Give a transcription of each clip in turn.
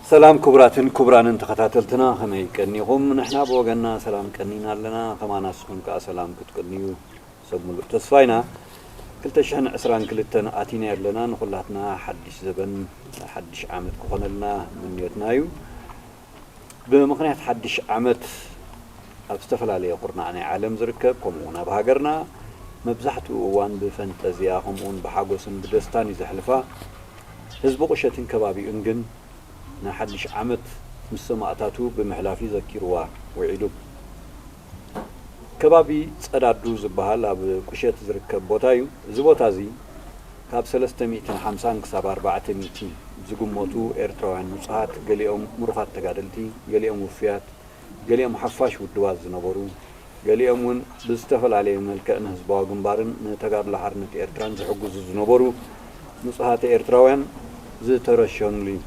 ሰላም ክቡራትን ክቡራንን ተኸታተልትና፣ ከመይ ቀኒኹም? ንሕና ብወገንና ሰላም ቀኒና ኣለና፣ ከማና ንስኹም ከኣ ሰላም ክትቀንዩ ሰብ ምሉእ ተስፋ ኢና። ክልተ ሽሕን ዕስራን ክልተን ኣቲና ኣለና። ንኹላትና ሓድሽ ዘበን፣ ሓድሽ ዓመት ክኾነልና ምንዮትና እዩ። ብምኽንያት ሓድሽ ዓመት ኣብ ዝተፈላለየ ኩርናዕ ናይ ዓለም ዝርከብ፣ ከምኡ እውን ኣብ ሃገርና መብዛሕትኡ እዋን ብፈንጠዝያ፣ ከምኡ እውን ብሓጎስን ብደስታን እዩ ዘሕልፋ። ህዝቢ ቁሸትን ከባቢኡን ግን ንሓድሽ ዓመት ምስ ሰማእታቱ ብምሕላፍ እዩ ዘኪርዋ ውዒሉ። ከባቢ ጸዳዱ ዝበሃል ኣብ ቁሸት ዝርከብ ቦታ እዩ። እዚ ቦታ እዚ ካብ ሰለስተ ሚእትን ሓምሳን ክሳብ ኣርባዕተ ሚእቲ ዝግመቱ ኤርትራውያን ንጹሃት፣ ገሊኦም ምሩኻት ተጋደልቲ፣ ገሊኦም ውፉያት፣ ገሊኦም ሓፋሽ ውድባት ዝነበሩ፣ ገሊኦም እውን ብዝተፈላለየ መልክዕ ንህዝባዊ ግንባርን ንተጋድሎ ሓርነት ኤርትራን ዝሕግዙ ዝነበሩ ንጹሃት ኤርትራውያን ዝተረሸኑሉ እዩ።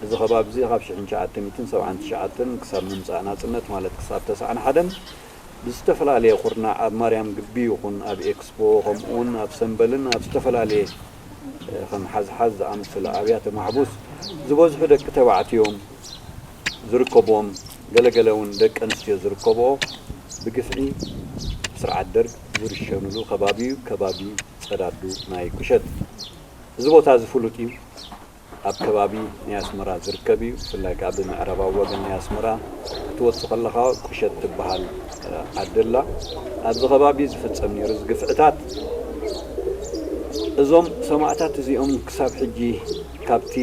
እዚ ከባቢ እዚ ካብ ሽሕን ትሽዓተ ሚእትን ሰብዓን ትሽዓተን ክሳብ ምምጻእ ናጽነት፣ ማለት ክሳብ ተስዓን ሓደን፣ ብዝተፈላለየ ኩርናዕ ኣብ ማርያም ግቢ ይኹን ኣብ ኤክስፖ፣ ከምኡ እውን ኣብ ሰምበልን ኣብ ዝተፈላለየ፣ እ፣ ከም ሓዝሓዝ ዝኣመሰለ ኣብያተ ማሕቡስ ዝበዝሑ ደቂ ተባዕትዮም ዝርከብዎም፣ ገለገለ እውን ደቂ ኣንስትዮ ዝርከብኦ፣ ብግፍዒ ስርዓት ደርግ ዝርሸኑሉ ከባቢ እዩ፣ ከባቢ ጸዳዱ ናይ ቁሸት። እዚ ቦታ እዚ ፍሉጥ እዩ። ኣብ ከባቢ ናይ ኣስመራ ዝርከብ እዩ። ብፍላይ ከኣ ብምዕራባዊ ወገን ናይ ኣስመራ ክትወጽእ ከለኻ ቁሸት ትበሃል፣ እ፣ ዓዲ ኣላ። ኣብዚ ከባቢ ዝፍጸም ነይሩ እዚ ግፍዕታት። እዞም ሰማእታት እዚኦም ክሳብ ሕጂ ካብቲ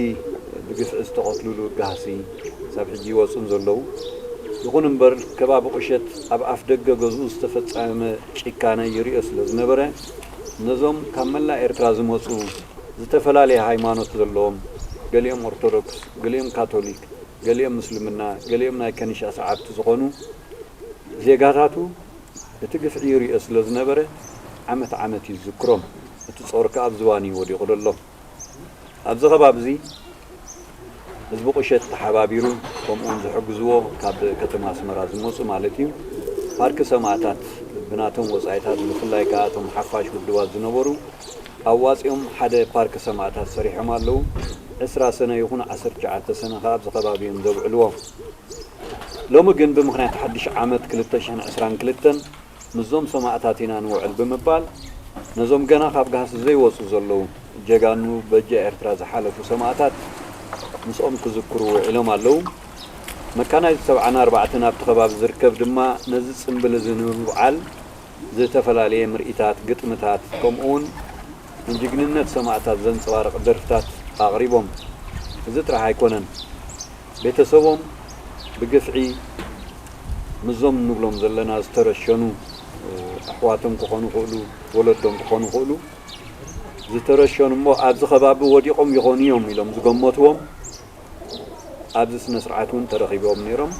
ብግፍዒ ዝተቐትሉሉ ጋህሲ ክሳብ ሕጂ ይወጹን ዘለዉ። ይኹን እምበር ከባቢ ቁሸት ኣብ ኣፍ ደገ ገዝኡ ዝተፈጸመ ጭካነ ይርእዮ ስለ ዝነበረ፣ ነዞም ካብ መላእ ኤርትራ ዝመጹ ዝተፈላለየ ሃይማኖት ዘለዎም፣ ገሊኦም ኦርቶዶክስ፣ ገሊኦም ካቶሊክ፣ ገሊኦም ምስልምና፣ ገሊኦም ናይ ከኒሻ ሰዓብቲ ዝኾኑ ዜጋታቱ እቲ ግፍዒ ይርእዮ ስለ ዝነበረ ዓመት ዓመት እዩ ዝዝክሮም። እቲ ጾር ከኣ ኣብ ዝባን እዩ ወዲቑ ዘሎ። ኣብዚ ከባቢ እዚ ህዝቢ ቁሸት ተሓባቢሩ፣ ከምኡውን ዝሕግዝዎ ካብ ከተማ ኣስመራ ዝመጹ ማለት እዩ፣ ፓርክ ሰማእታት ብናቶም ወጻኢታት፣ ብፍላይ ከኣ እቶም ሓፋሽ ውድባት ዝነበሩ ኣዋጺኦም ሓደ ፓርክ ሰማእታት ሰሪሖም ኣለዉ። ዕስራ ሰነ ይኹን ዓሰርተ ትሽዓተ ሰነ ከኣ ኣብዚ ከባቢ እዮም ዘብዕልዎ። ሎሚ ግን ብምኽንያት ሓድሽ ዓመት ክልተ ሽሕን ዕስራን ክልተን ምስዞም ሰማእታት ኢና ንውዕል ብምባል፣ ነዞም ገና ካብ ጋህሲ ዘይወጹ ዘለዉ ጀጋኑ በጃ ኤርትራ ዝሓለፉ ሰማእታት ምስኦም ክዝክሩ ውዒሎም ኣለዉ። መካናይዝድ ሰብዓን ኣርባዕተን ኣብቲ ከባቢ ዝርከብ ድማ ነዚ ጽምብል እዚ ንምብዓል ዝተፈላለየ ምርኢታት፣ ግጥምታት፣ ከምኡውን ንጅግንነት ሰማእታት ዘንጸባርቕ ደርፍታት ኣቕሪቦም። እዚ ጥራሕ ኣይኮነን። ቤተሰቦም ብግፍዒ ምስዞም እንብሎም ዘለና ዝተረሸኑ፣ እ፣ ኣሕዋቶም ክኾኑ ይኽእሉ፣ ወለዶም ክኾኑ ይኽእሉ፣ ዝተረሸኑ እሞ ኣብዚ ከባቢ ወዲቖም ይኾኑ እዮም ኢሎም ዝገመትዎም ኣብዚ ስነ ስርዓት እውን ተረኺቦም ነይሮም።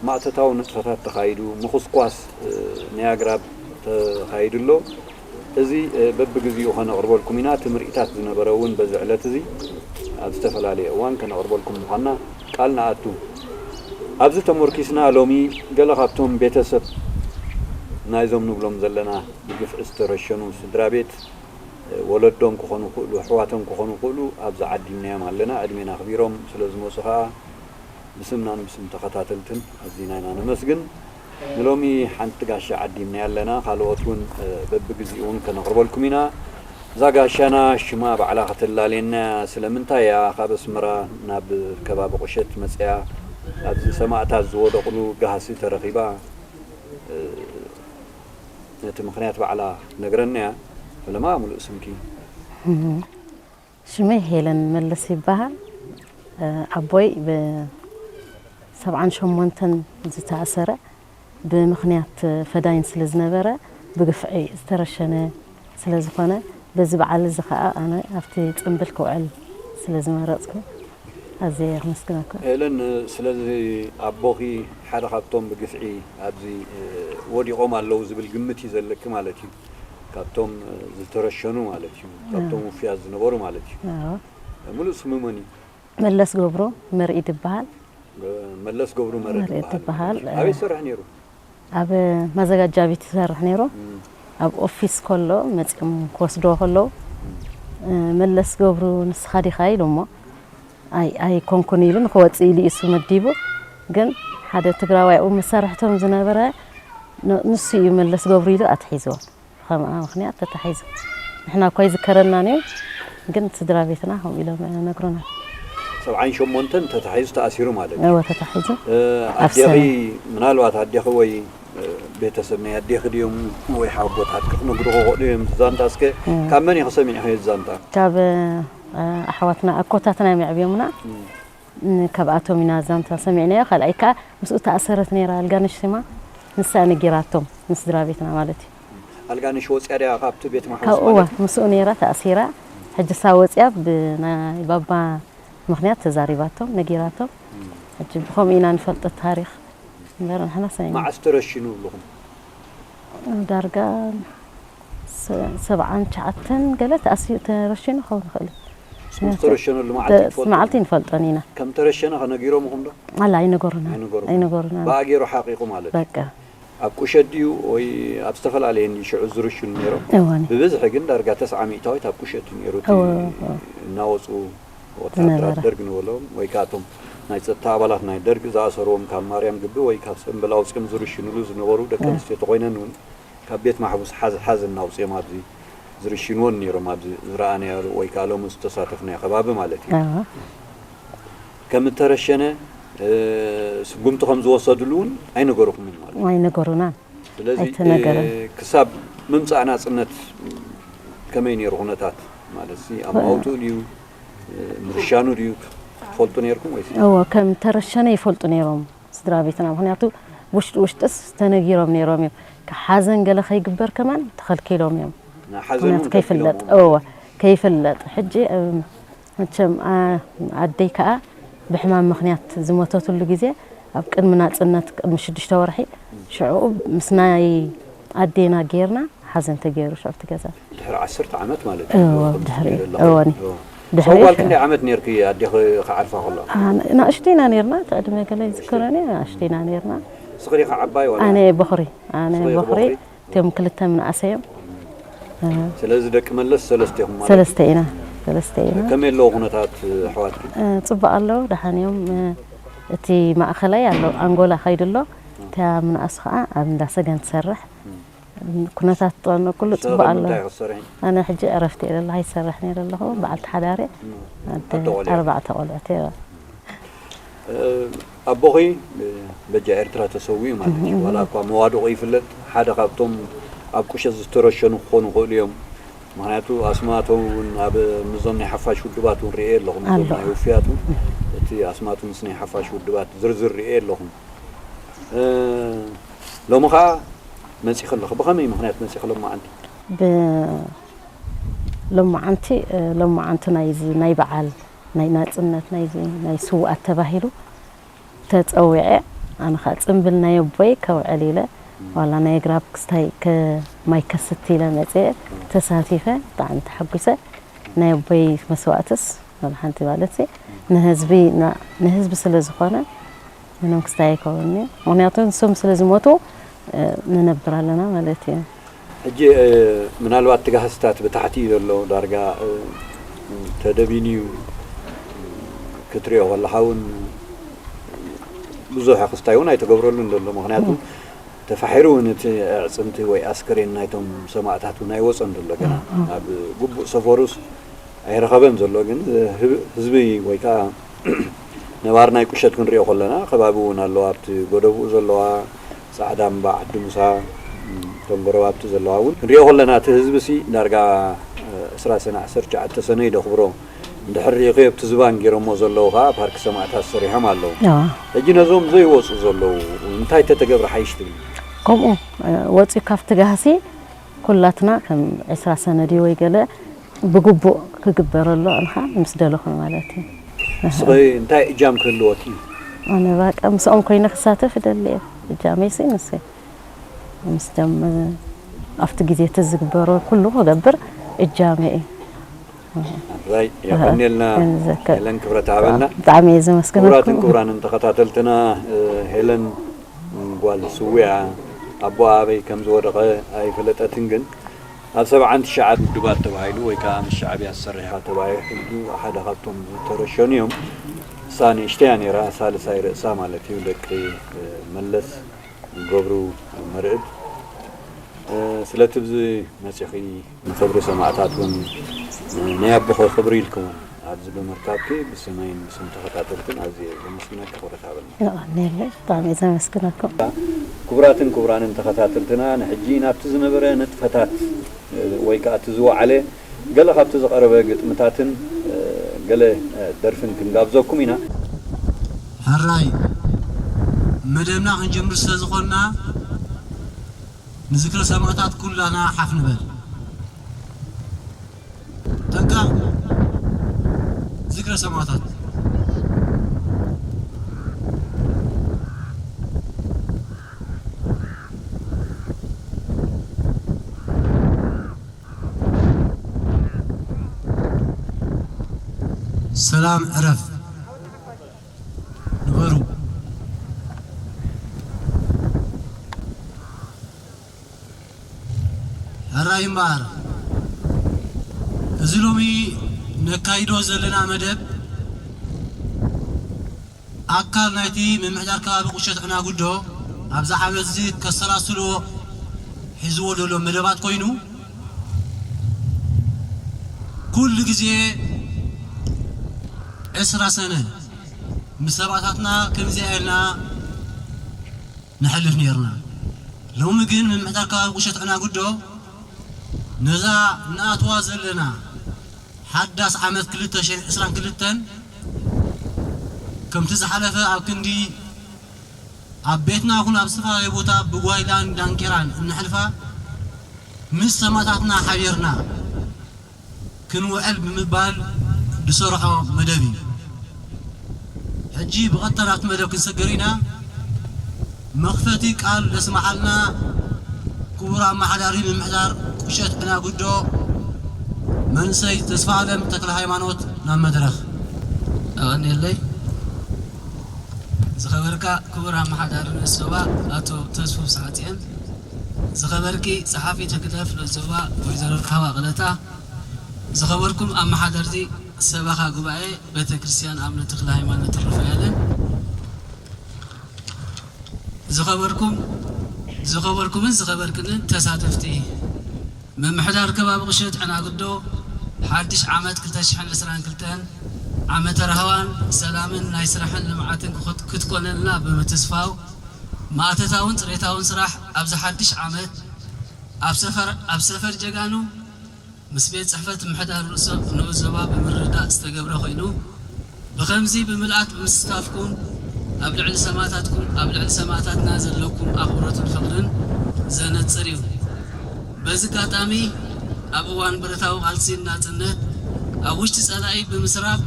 ማእቶታዊ ንጥፈታት ተኻይዱ፣ ምኹስኳስ፣ እ፣ ናይ ኣግራብ ተኻይዱ ኣሎ። እዚ፣ እ፣ በብግዜኡ ከነቕርበልኩም ኢና። እቲ ምርኢታት ዝነበረ እውን በዚ ዕለት እዚ ኣብ ዝተፈላለየ እዋን ከነቕርበልኩም ምዃንና ቃል ንኣቱ። ኣብዚ ተመርኪስና ሎሚ ገለ ካብቶም ቤተሰብ ናይዞም ንብሎም ዘለና ብግፍዒ ዝተረሸኑ ስድራ ቤት፣ እ፣ ወለዶም ክኾኑ ይኽእሉ፣ ኣሕዋቶም ክኾኑ ይኽእሉ፣ ኣብዚ ዓዲምናዮም ኣለና። ዕድሜና ኣኽቢሮም ስለ ዝመጹ ኸኣ ብስምናን ብስም ተኸታተልትን ኣዚና ኢና ነመስግን። ንሎሚ ሓንቲ ጋሻ ዓዲምና ኣለና፣ ካልኦት እውን፣ እ፣ በብግዜኡ እውን ከነቕርበልኩም ኢና። እዛ ጋሻና ሽማ ባዕላ ከተላልየና እያ። ስለምንታይ እያ ካብ ኣስመራ ናብ ከባቢ ቁሸት መጽያ ኣብዚ ሰማእታት ዝወደቕሉ ጋህሲ ተረኺባ? እ፣ ነቲ ምኽንያት ባዕላ ነግረና እያ። ፈለማ ምሉእ ስምኪ። እህ። ሽመይ ሄለን መለስ ይበሃል። እ፣ ኣቦይ ብሰብዓን ሸሞንተን ዝተኣሰረ ብምኽንያት ፈዳይን ስለ ዝነበረ ብግፍዒ ዝተረሸነ ስለ ዝኾነ በዚ በዓል እዚ ኸኣ ኣነ ኣብቲ ጽምብል ክውዕል ስለ ዝመረጽኩ ኣዝየ የመስግነኩም። ሄለን፣ ስለዚ ኣቦኺ ሓደ ካብቶም ብግፍዒ ኣብዚ፣ እ፣ ወዲቖም ኣለዉ ዝብል ግምት እዩ ዘለኪ ማለት እዩ። ካብቶም፣ እ፣ ዝተረሸኑ ማለት እዩ። ካብቶም፣ እ፣ ውፉያት ዝነበሩ ማለት እዩ። ኣዎ። ምሉእ ስሙ መን እዩ? መለስ ገብሩ መርኢድ ይበሃል። መለስ ገብሩ መርኢድ መርኢድ ይበሃል። ይበሃል። ኣበይ ዝሰርሕ ነይሩ? ኣብ ማዘጋጃ ቤት ይሰርሕ ነይሩ። እም። ኣብ ኦፊስ ከሎ መጺኦም ክወስድዎ ከለዉ፣ እም። እ፣ መለስ ገብሩ ንስኻ ዲኻ ኢሎሞ። ኣይኮንኩን ኢሉ ንክወፅእ ኢሉ እሱ መዲቡ። ግን ሓደ ትግራዋይ ኣብኡ መሳርሕቶም ዝነበረ ንሱ እዩ መለስ ገብሩ ኢሉ ኣትሒዝዎ። ብኸምኣ ምኽንያት ተታሒዙ። ንሕና እኳ ኣይዝከረናን እዩ፣ ግን ስድራ ቤትና ከምኡ ኢሎም ነግሩና። ሰብዓን ሸሞንተን ተታሒዙ ተኣሲሩ ማለት እዩ። እወ ተታሒዙ። ኣብ ኣዴኺ ሰነ። ምናልባት ኣዴኺ ወይ ቤተሰብ ናይ ኣዴኺ ድዮም ወይ ሓቦታትኪ ክነግሩ ክኽእሉ እዮም። ዛንታ እስከ ካብ መን ኢኺ ሰሚዕኺ ዛንታ? ካብ ኣሕዋትና ኣኮታትና እዮም የዕብዮምና። ካብኣቶም ኢና ዛንታ ሰሚዕናዮ። ካልኣይ ከዓ ምስኡ ተኣሰረት ነይራ ኣልጋነሽ ሽማ፣ ንሳ ነጊራቶም ንስድራ ቤትና ማለት እዩ። ኣልጋነሽ ወፅያ ድያ ካብቲ ቤት ማሕበስ ካብኡ ማለት? ምስኡ ነይራ ተኣሲራ። ሕጂ እሳ ወፅያ ብናይ ባባ ምኽንያት ተዛሪባቶም ነጊራቶም። ሕጂ ብኸምኡ ኢና ንፈልጦ ታሪኽ እምበር ንሕና ሰሚዕና። መዓስ ተረሽኑ ኣለኹም? ዳርጋ ሰብዓን ትሽዓተን ገለ ተኣስዩ ተረሽኑ ክኸውን ይኽእል እዩ። ምስ ተረሸነሉ መዓልቲ ትፈልጡ? መዓልቲ ኣይንፈልጦን ኢና። ከም ተረሸነ ከነጊሮምኹም ዶ? ኣላ ኣይነገሩና። ኣይነገሩኹም። ኣይነገሩና። ብኣጌሩ ሓቂቑ ማለት እዩ። በቃ። ኣብ ቁሸት ድዩ ወይ ኣብ ዝተፈላለየ እንዲ ሽዑ ዝርሽኑ ነይሮም? እወኒ። ብብዝሒ ግን ዳርጋ ተስዓ ሚእታዊት ኣብ ቁሸት እዩ ነይሩ። እቲ እወ፣ እወ። እናወፁ ወታደራት ዝነበረ። ደርግ ንበሎም ወይ ከዓ እቶም ናይ ፀጥታ ኣባላት ናይ ደርግ ዝኣሰርዎም ካብ ማርያም ግቢ ወይ ካብ ሰምበል ኣውፅኦም ዝርሽንሉ ዝነበሩ ደቂ ኣንስትዮ ተኾይነን እውን ካብ ቤት ማሕቡስ ሓዝ ሓዝ እናውፅኦም ኣብዚ ዝርሽንወን ነይሮም፣ ኣብዚ ዝረኣናዮ ወይ ከዓ ሎሚ ዝተሳተፍናዮ ከባቢ ማለት እዩ። ኣዎ። ከም እተረሸነ፣ እ፣ ስጉምቲ ከም ዝወሰድሉ እውን ኣይነገሩኹምን ማለት እዩ። ኣይነገሩናን። ስለዚ፣ ኣይተነገረን። እ፣ ክሳብ ምምፃእ ናፅነት ከመይ ነይሩ ኩነታት? ማለት ሲ፣ ኣማውትኡ ድዩ፣ እ፣ ምርሻኑ ድዩ ትፈልጡ ነይርኩም ወይስ? እወ፣ ከም ተረሸነ ይፈልጡ ነይሮም። ስድራ ቤትና፣ ምኽንያቱ ውሽጢ ውሽጥስ ተነጊሮም ነይሮም እዮም። ሓዘን ገለ ከይግበር ከማን ተኸልኪሎም እዮም። ናይ ሓዘን እውን ምኽንያቱ ከይፍለጥ፣ ከልኪሎም እዮም። እወ፣ ከይፍለጥ። ሕጂ፣ እም፣ መቸም፣ ኣ-፣ ኣደይ ከኣ ብሕማም ምኽንያት ዝሞተትሉ ግዜ ኣብ ቅድሚ ናጽነት፣ ቅድሚ ሽዱሽተ ወርሒ፣ ሽዑ ምስ ናይ ኣዴና ጌርና ሓዘን ተገይሩ ሽዑ ኣብቲ ገዛ። ድሕሪ ዓሰርተ ዓመት ማለት እዩ። እወ፣ ከምዚ ድሕሪ፣ ትብሊ ኣለኺ። እወኒ። እወ። ድሕሪ ሰው ጓል ሽዑ። ክንደይ ዓመት ነይርኪ ኣዴኺ ክዓርፋ ከለዋ? ኣነ፣ ንእሽቶ ኢና ነይርና፣ እቲ ዕድመ ገለ ይዝክረኒ፣ ንእሽቶ ኢና ነይርና። ንስኺ ዲኺ ዓባይ ዋላ? ኣነ በኹሪ፣ ኣነ ንስኺ ዲኺ በኹሪ፣ በኹሪ? እቶም ክልተ ምንኣሰ እዮም። እ። ስለዚ ደቂ መለስ ሰለስተ ኢኹም ማለት እዩ? ሰለስተ ኢና፣ ሰለስተ ኢና። ከመይ ኣለዎ ኩነታት ኣሕዋትኪ? እ፣ ጽቡቕ ኣለዉ፣ ደሓን እዮም። እ፣ እቲ ማእኸላይ ኣሎ፣ ኣንጎላ ከይዱ ኣሎ። እታ ምንኣሱ ኸኣ ኣብ እንዳ ሰገን ትሰርሕ። ኩነታት ጥዕና ኩሉ ንስኺ ጽቡቕ ከ ኣሎ። ምንታይ ክትሰርሒ? ኣነ ሕጂ ዕረፍቲ እየ ዘለኹ፣ ኣይሰርሕን እየ ዘለኹ። በዓልቲ ሓዳር እየ። እም። ኣደ ኣቶ ቆልዑ? ኣርባዕተ ቆልዑት እየ። እ፣ ኣቦኺ፣ እ፣ በጃ ኤርትራ ተሰዊኡ ማለት እዩ። እም። ዋላ እኳ መዋድቑ ይፍለጥ፣ ሓደ ካብቶም ኣብ ቁሸት ዝተረሸኑ ክኾኑ ይኽእሉ እዮም። ምኽንያቱ ኣስማቶም እውን ኣብ፣ ምስዞም ናይ ሓፋሽ ውድባት እውን ርእየ ኣለኹ፣ ምስዞም ኣሎ። ናይ ውፍያት እውን እቲ ኣስማቱ ምስ ናይ ሓፋሽ ውድባት ዝርዝር ርእየ ኣለኹ። እ፣ ሎሚ ኸኣ መጺኺ ኣለኺ። ብኸመይ ምኽንያት መጺኺ ሎማዓንቲ? ብ-፣ ሎማዓንቲ፣ እ፣ ሎማዓንቲ ናይዚ ናይ በዓል ናይ ናጽነት ናይዚ ናይ ስዉኣት ተባሂሉ ተጸዊዐ። ኣነ ኸኣ ጽምብል ናይ ኣቦይ ከውዕል ኢለ፣ ዋላ ናይ ኣግራብ ክስታይ ከ-፣ ማይ ከስቲ ኢለ መጽየ፣ ተሳቲፈ፣ ብጣዕሚ ተሓጒሰ። ናይ ኣቦይ መስዋእትስ፣ ወላ ሓንቲ ማለትሲ፣ ንህዝቢ፣ ና-፣ ንህዝቢ ስለ ዝኾነ፣ ምንም ክስታይ ኣይከውንን'ዩ። ምኽንያቱ ንሶም ስለ ዝሞቱ፣ እ፣ ንነብር ኣለና ማለት እዩ። ሕጂ፣ እ፣ ምናልባት እቲ ጋህስታት ብታሕቲ እዩ ዘሎ፣ ዳርጋ፣ እ፣ ተደቢኑ እዩ። ክትሪኦ ከለኻ እውን ብዙሕ ክስታይ እውን ኣይተገብረሉን ዘሎ። ምኽንያቱ እም። ተፋሒሩ እውን እቲ ኣዕጽምቲ ወይ ኣስከሬን ናይቶም ሰማእታት እውን ኣይወጸን ዘሎ ገና። እም፣ እም። ኣብ ግቡእ ሰፈሩስ ኣይረኸበን ዘሎ፣ ግን ህብ-፣ ህዝቢ ወይ ከዓ ነባር ናይ ቁሸት ክንሪኦ ከለና፣ ከባቢ እውን ኣለዋ፣ ኣብቲ ጎደብኡ ዘለዋ ጻዕዳ እምባ፣ ዓዲ ሙሳ፣ እቶም ጎረባብቲ ዘለዋ እውን ክንሪኦ ከለና፣ እቲ ህዝቢ ሲ ዳርጋ፣ እ፣ ዕስራ ሰነ፣ ዓሰርተ ትሽዓተ ሰነ እዩ ደኽብሮ። እንድሕር ርኢኽዮ፣ ኣብቲ ዝባን ገይሮሞ ዘለዉ ኸዓ ፓርክ ሰማእታት ሰሪሖም ኣለዉ። ኣዎ። ሕጂ ነዞም ዘይወጹ ዘለዉ እንታይ ተተገብረ ሓይሽ ትብሊ? ከምኡ፣ እ፣ ወጺኡ ካብቲ ጋህሲ ኩላትና ከም ዕስራ ሰነ ድዩ ወይ ገለ ብግቡእ ክግበረሉ ኣንኻ ምስ ደለኹ ማለት እዩ። ንስኺ እንታይ እጃም ክህልወኪ እዩ? ኣነ ባቃ ምስኦም ኮይነ ክሳተፍ እደሊ እየ። እጃመይሲ ንሱ እዩ። ምስቶም ኣብቲ ግዜ እቲ ዝግበሮ ኩሉ ክገብር እጃመ እዩ። ራይ የቐንየልና። ንዘክር። ሄለን ክብረት ሃበልና። ብጣዕሚ እየ ዘመስግነኩም። ክቡራትን ክቡራንን ተኸታተልትና፣ እ፣ ሄለን ጓል ስዊኣ ኣቦኣ ኣበይ ከም ዝወደቐ ኣይፈለጠትን፣ ግን ኣብ ሰብዓን ትሽዓን ውድባት ተባሂሉ ወይ ከዓ ምስ ሻዕብያ ዝሰርሕ ተባሂሉ ሓደ ካብቶም ዝተረሸኑ እዮም። እሳ ንእሽተያ ነይራ፣ ሳልሳይ ርእሳ ማለት እዩ፣ ደቂ መለስ ገብሩ መርዕድ። ስለቲ ብዚ መፂኺ ንክብሪ ሰማእታት እውን ናይ ኣቦኸ ክብሪ ኢልክውን ኣብዚ ብምርካብኪ ብስመይን ብስም ተኸታተልትን ኣዝየ ዘመስግነኪ ክብረት ሃበልና። የቐንየለይ፣ ብጣዕሚ እየ ዘመስግነኩም። ክቡራትን ክቡራንን ተኸታተልትና፣ ንሕጂ ናብቲ ዝነበረ ንጥፈታት ወይ ከዓ እቲ ዝወዓለ ገለ ካብቲ ዝቐረበ ግጥምታትን ገለ ደርፍን ክንጋብዘኩም ኢና። ሕራይ መደብና ክንጅምር ስለ ዝኾንና ንዝክረ ሰማእታት ኩላና ሓፍ ንበል። ጠንቀቕ ዝክረ ሰማእታት። ሰላም ዕረፍ ንበሩ። ሕራይ እምበኣር፣ እዚ ሎሚ ነካይዶ ዘለና መደብ ኣካል ናይቲ ምምሕዳር ከባቢ ቁሸት ዕናጉዶ ኣብዚ ዓመት እዚ ከሰላስልዎ ሒዝዎ ዘሎ መደባት ኮይኑ፣ ኩሉ ግዜ ዕስራ ሰነ ምስ ሰማእታትና ከምዚኣ ኢልና ነሕልፍ ነይርና። ሎሚ ግን ምምሕዳር ከባቢ ቁሸት ዕናጉዶ ነዛ ንኣትዋ ዘለና ሓዳስ ዓመት ክልተ ሽሕን ዕስራን ክልተን ከምቲ ዝሓለፈ ኣብ ክንዲ ኣብ ቤትና ይኹን ኣብ ዝተፈላለየ ቦታ ብጓይላን ዳንኬራን እነሕልፋ፣ ምስ ሰማእታትና ሓቢርና ክንውዕል ብምባል ዝሰርሖ መደብ እዩ። ሕጂ ብቐጥታ ናብቲ መደብ ክንሰግር ኢና። መኽፈቲ ቃል ዘስምዓልና ክቡር ኣመሓዳሪ ምምሕዳር ቁሸት ዕናጉዶ መንእሰይ ተስፋ ኣለም ተክለ ሃይማኖት ናብ መድረኽ። ኣቐንየለይ። ዝኸበርካ ክቡር ኣመሓዳሪ ንኡስ ዞባ ኣቶ ተስፉ ሰዓትኤን፣ ዝኸበርኪ ጸሓፊት ህግደፍ ንኡስ ዞባ ወይዘሮ ርሃዋ ቀለታ፣ ዝኸበርኩም ኣመሓደርቲ ሰበኻ ጉባኤ ቤተ ክርስቲያን ኣቡነ ተክለ ሃይማኖት ሩፋኤልን፣ ዝኸበርኩም ዝኸበርኩምን ዝኸበርክንን ተሳተፍቲ ምምሕዳር ከባቢ ቁሸት ዕናግዶ፣ ሓድሽ ዓመት ክልተ ሽሕን ዕስራን ክልተን ዓመተ ራህዋን ሰላምን ናይ ስራሕን ልምዓትን ክኹት-፣ ክትኮነልና ብምትስፋው፣ ማእተታውን ጽሬታውን ስራሕ ኣብዚ ሓድሽ ዓመት ኣብ ሰፈር፣ ኣብ ሰፈር ጀጋኑ ምስ ቤት ጽሕፈት ምምሕዳር ንኡስ፣ ንኡስ ዞባ ብምርድዳእ ዝተገብረ ኮይኑ፣ ብኸምዚ ብምልኣት ብምስታፍኩም ኣብ ልዕሊ ሰማእታትኩም፣ ኣብ ልዕሊ ሰማእታትና ዘለኩም ኣኽብሮትን ፍቕርን ዘነጽር እዩ። በዚ ኣጋጣሚ ኣብ እዋን ብረታዊ ቃልሲ ናጽነት ኣብ ውሽጢ ጸላኢ ብምስራብ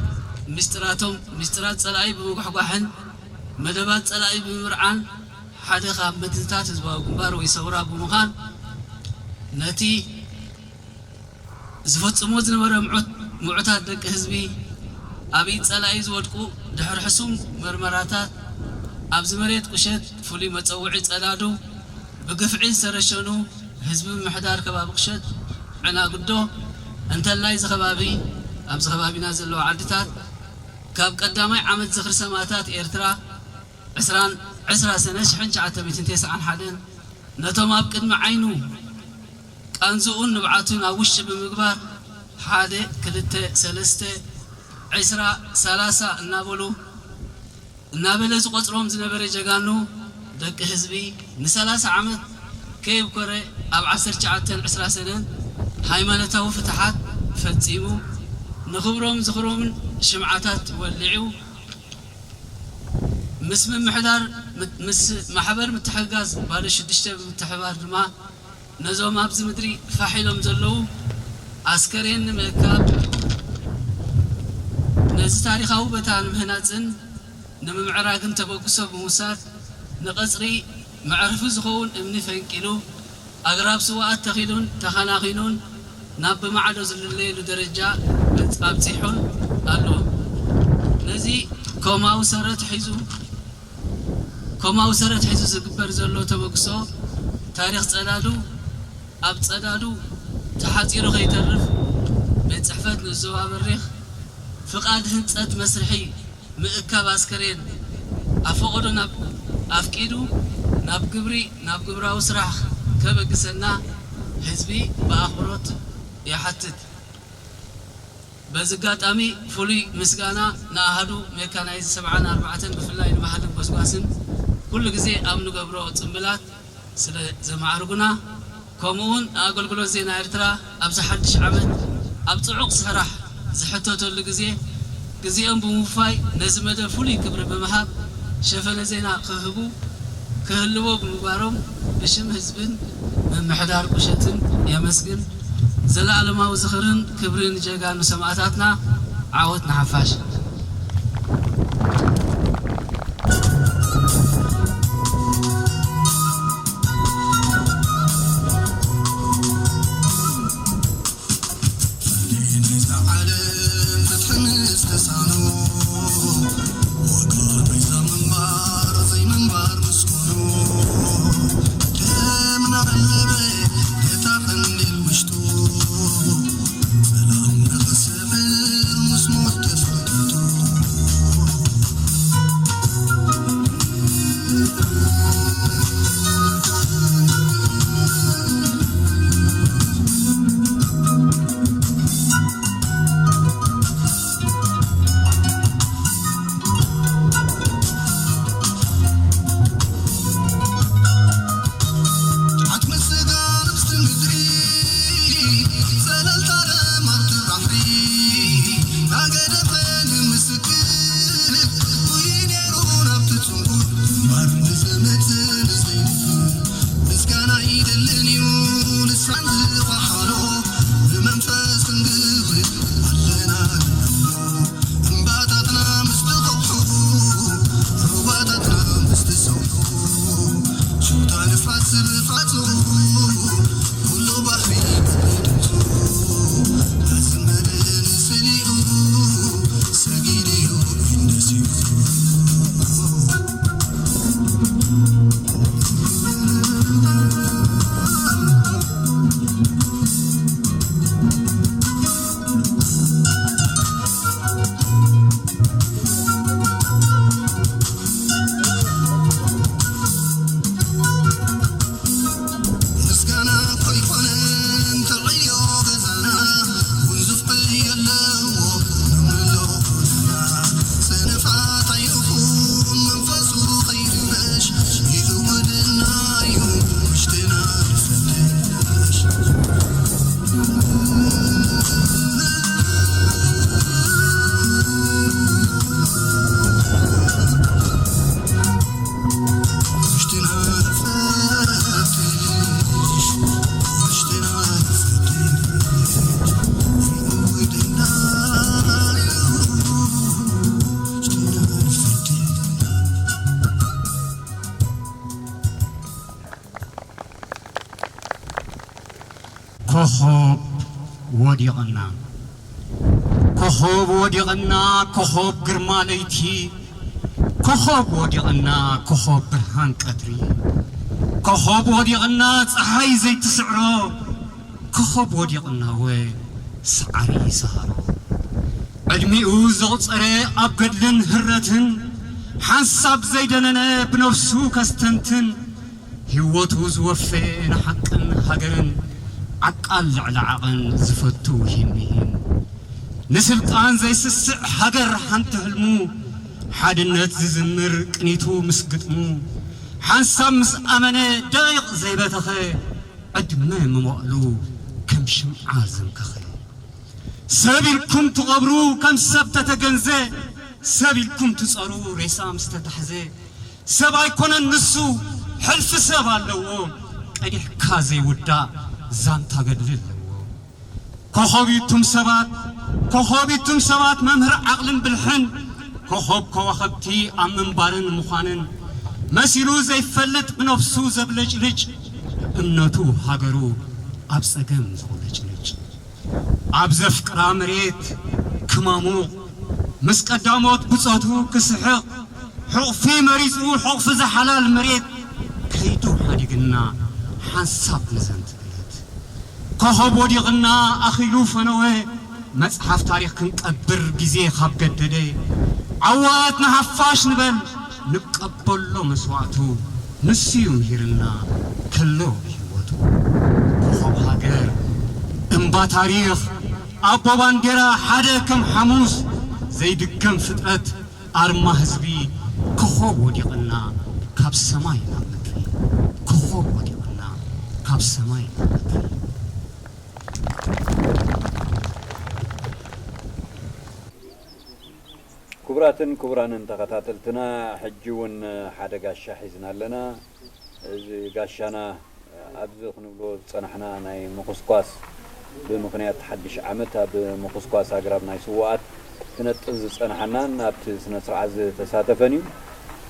ምስጢራቶም፣ ምስጢራት ጸላኢ ብምጉሕጓሕን መደባት ጸላኢ ብምምርዓን ሓደ ካብ መትንታት ህዝባዊ ግንባር ወይ ሰውራ ብምዃን ነቲ ዝፈጽሞ ዝነበረ ምዑት-፣ ምዑታት ደቂ ህዝቢ ኣብ ኢድ ጸላኢ ዝወድቁ ድሕሪ ሕሱም መርመራታት ኣብዚ መሬት ቁሸት ፍሉይ መጸውዒ ጸዳዱ ብግፍዒ ዝተረሸኑ ህዝቢ ምምሕዳር ከባቢ ቁሸት ዕናግዶ እንተላይ እዚ ከባቢ ኣብዚ ከባቢና ዘለዋ ዓድታት ካብ ቀዳማይ ዓመት ዝኽሪ ሰማእታት ኤርትራ ዕስራን፣ ዕስራ ሰነ ሽሕን ትሽዓተ ሚእትን ተስዓን ሓደን ነቶም ኣብ ቅድሚ ዓይኑ ቃንዝኡን ንብዓቱን ኣብ ውሽጢ ብምግባር ሓደ፣ ክልተ፣ ሰለስተ፣ ዕስራ፣ ሰላሳ እናበሉ፣ እናበለ ዝቖጽሮም ዝነበረ ጀጋኑ ደቂ ህዝቢ ንሰላሳ ዓመት ከየብኮረ ኣብ ዓሰርተ ትሽዓተን ዕስራ ሰነን ሃይማኖታዊ ፍትሓት ፈጺሙ ንኽብሮም ዝኽሮምን ሽምዓታት ወሊዑ ምስ ምምሕዳር፣ ምስ ማሕበር ምትሕግጋዝ ባዶ ሽዱሽተ ብምትሕብባር ድማ ነዞም ኣብዚ ምድሪ ፋሕ ኢሎም ዘለዉ ኣስከሬን ንምእካብ፣ ነዚ ታሪኻዊ ቦታ ንምህናጽን ንምምዕራግን ተበግሶ ብምውሳድ፣ ንቐጽሪ መዕርፊ ዝኸውን እምኒ ፈንቂሉ፣ ኣግራብ ስውኣት ተኺሉን ተኸናኺኑን ናብ ብማዕዶ ዝልለየሉ ደረጃ ኣብጺሑን ኣሎ። ነዚ ኮማዊ ሰረት ሒዙ፣ ኮማዊ ሰረት ሒዙ ዝግበር ዘሎ ተበግሶ፣ ታሪኽ ጸዳዱ፣ ኣብ ጸዳዱ ተሓጺሩ ከይተርፍ ቤት ጽሕፈት ንዞባ በሪኽ ፍቓድ ህንጸት መስርሒ ምእካብ ኣስከሬን ኣፈቐዶ ናብ ኣፍቂዱ ናብ ግብሪ ናብ ግብራዊ ስራሕ ከበግሰና ህዝቢ ብኣኽብሮት ይሓትት። በዚ ኣጋጣሚ ፍሉይ ምስጋና ንኣሃዱ ሜካናይዝ ሰብዓን ኣርባዕተን ብፍላይ ንባህልን ጎስጓስን ኩሉ ግዜ ኣብ ንገብሮ ጽምብላት ስለ ዘማዕርጉና፣ ከምኡውን ንኣገልግሎት ዜና ኤርትራ ኣብዚ ሓድሽ ዓመት ኣብ ጽዑቕ ስራሕ ዝሕተተሉ ግዜ፣ ግዜኦም ብምውፋይ ነዚ መደብ ፍሉይ ክብሪ ብምሃብ ሸፈነ ዜና ክህቡ ክህልዎ ብምግባሮም ብሽም ህዝብን ምምሕዳር ቁሸትን የመስግን። ዘለኣለማዊ ዝኽርን ክብርን ጀጋኑ ሰማእታትና። ዓወት ንሓፋሽ። ኮኾብ ወዲቕና፣ ኮኾብ ወዲቕና፣ ኮኾብ ግርማ ለይቲ፣ ኮኾብ ወዲቕና፣ ኮኾብ ብርሃን ቀትሪ፣ ኮኾብ ወዲቕና፣ ጸሓይ ዘይትስዕሮ፣ ኮኾብ ወዲቕና፣ ወ ሰዓሪ ሰሃሮ። ዕድሚኡ ዘቑጸረ ኣብ ገድልን ህረትን፣ ሓንሳብ ዘይደነነ ብነፍሱ ከስተንትን፣ ህይወቱ ዝወፈየ ንሓቅን ሃገርን፣ ዓቃል ልዕሊ ዓቐን ዝፈቱ ሂን ምሂን፣ ንስልጣን ዘይስስዕ ሃገር ሓንቲ ህልሙ፣ ሓድነት ዝዝምር ቅኒቱ ምስ ግጥሙ፣ ሓንሳብ ምስ ኣመነ ደቂቕ ዘይበተኸ፣ ዕድመ መዋእሉ ከም ሽምዓ ዘምከኸ። ሰብ ኢልኩም ትቐብሩ ከም ሰብ ተተገንዘ፣ ሰብ ኢልኩም ትጸሩ ሬሳ ምስ ተታሕዘ። ሰብ ኣይኮነን ንሱ፣ ሕልፊ ሰብ ኣለዎ፣ ቀዲሕካ ዘይውዳእ ዛንታ ገድሊ ኣለዎ። ኮኾብ ኢቱም ሰባት፣ ኮኾብ ኢቱም ሰባት መምህር ዓቕልን ብልሕን፣ ኮኾብ ከዋኽብቲ ኣብ ምንባርን ምዃንን፣ መሲሉ ዘይፈልጥ ብነፍሱ ዘብለጭልጭ፣ እምነቱ ሃገሩ ኣብ ጸገም ዘቑለጭልጭ። ኣብ ዘፍቅራ መሬት ክማሙቕ፣ ምስ ቀዳሞት ብጾቱ ክስሕቕ፣ ሕቑፊ መሪጹ ሕቑፊ እዛ ሓላል መሬት፣ ከይዱ ሓዲግና ሓንሳብ ንዘንት ዕለት። ኮኸብ ወዲቕና ኣኺሉ ፈነወ፣ መጽሓፍ ታሪኽ ክንቀብር ግዜ ካብ ገደደ፣ ዓወት ንሓፋሽ ንበል፣ ንቀበሎ መስዋእቱ፣ ንሱ እዩ ምሂርና ከሎ ህይወቱ። ኮኸብ ሃገር፣ እምባ ታሪኽ፣ ኣቦ ባንዴራ ሓደ ከም ሓሙስ፣ ዘይድገም ፍጥረት ኣርማ ህዝቢ። ኮኾብ ወዲቕና ካብ ሰማይ ናብ ምድሪ፣ ኮኾብ ወዲቕና ካብ ሰማይ ናብ ምድሪ። ክቡራትን ክቡራንን ተኸታተልትና፣ ሕጂ እውን ሓደ ጋሻ ሒዝና ኣለና። እዚ ጋሻና ኣብዚ ክንብሎ ዝጸናሕና ናይ ምኹስኳስ፣ ብምኽንያት ሓድሽ ዓመት ኣብ ምኹስኳስ ኣግራብ ናይ ስዉኣት ክነጥፍ ዝጸናሓናን ኣብቲ ስነ ስርዓት ዝተሳተፈን እዩ።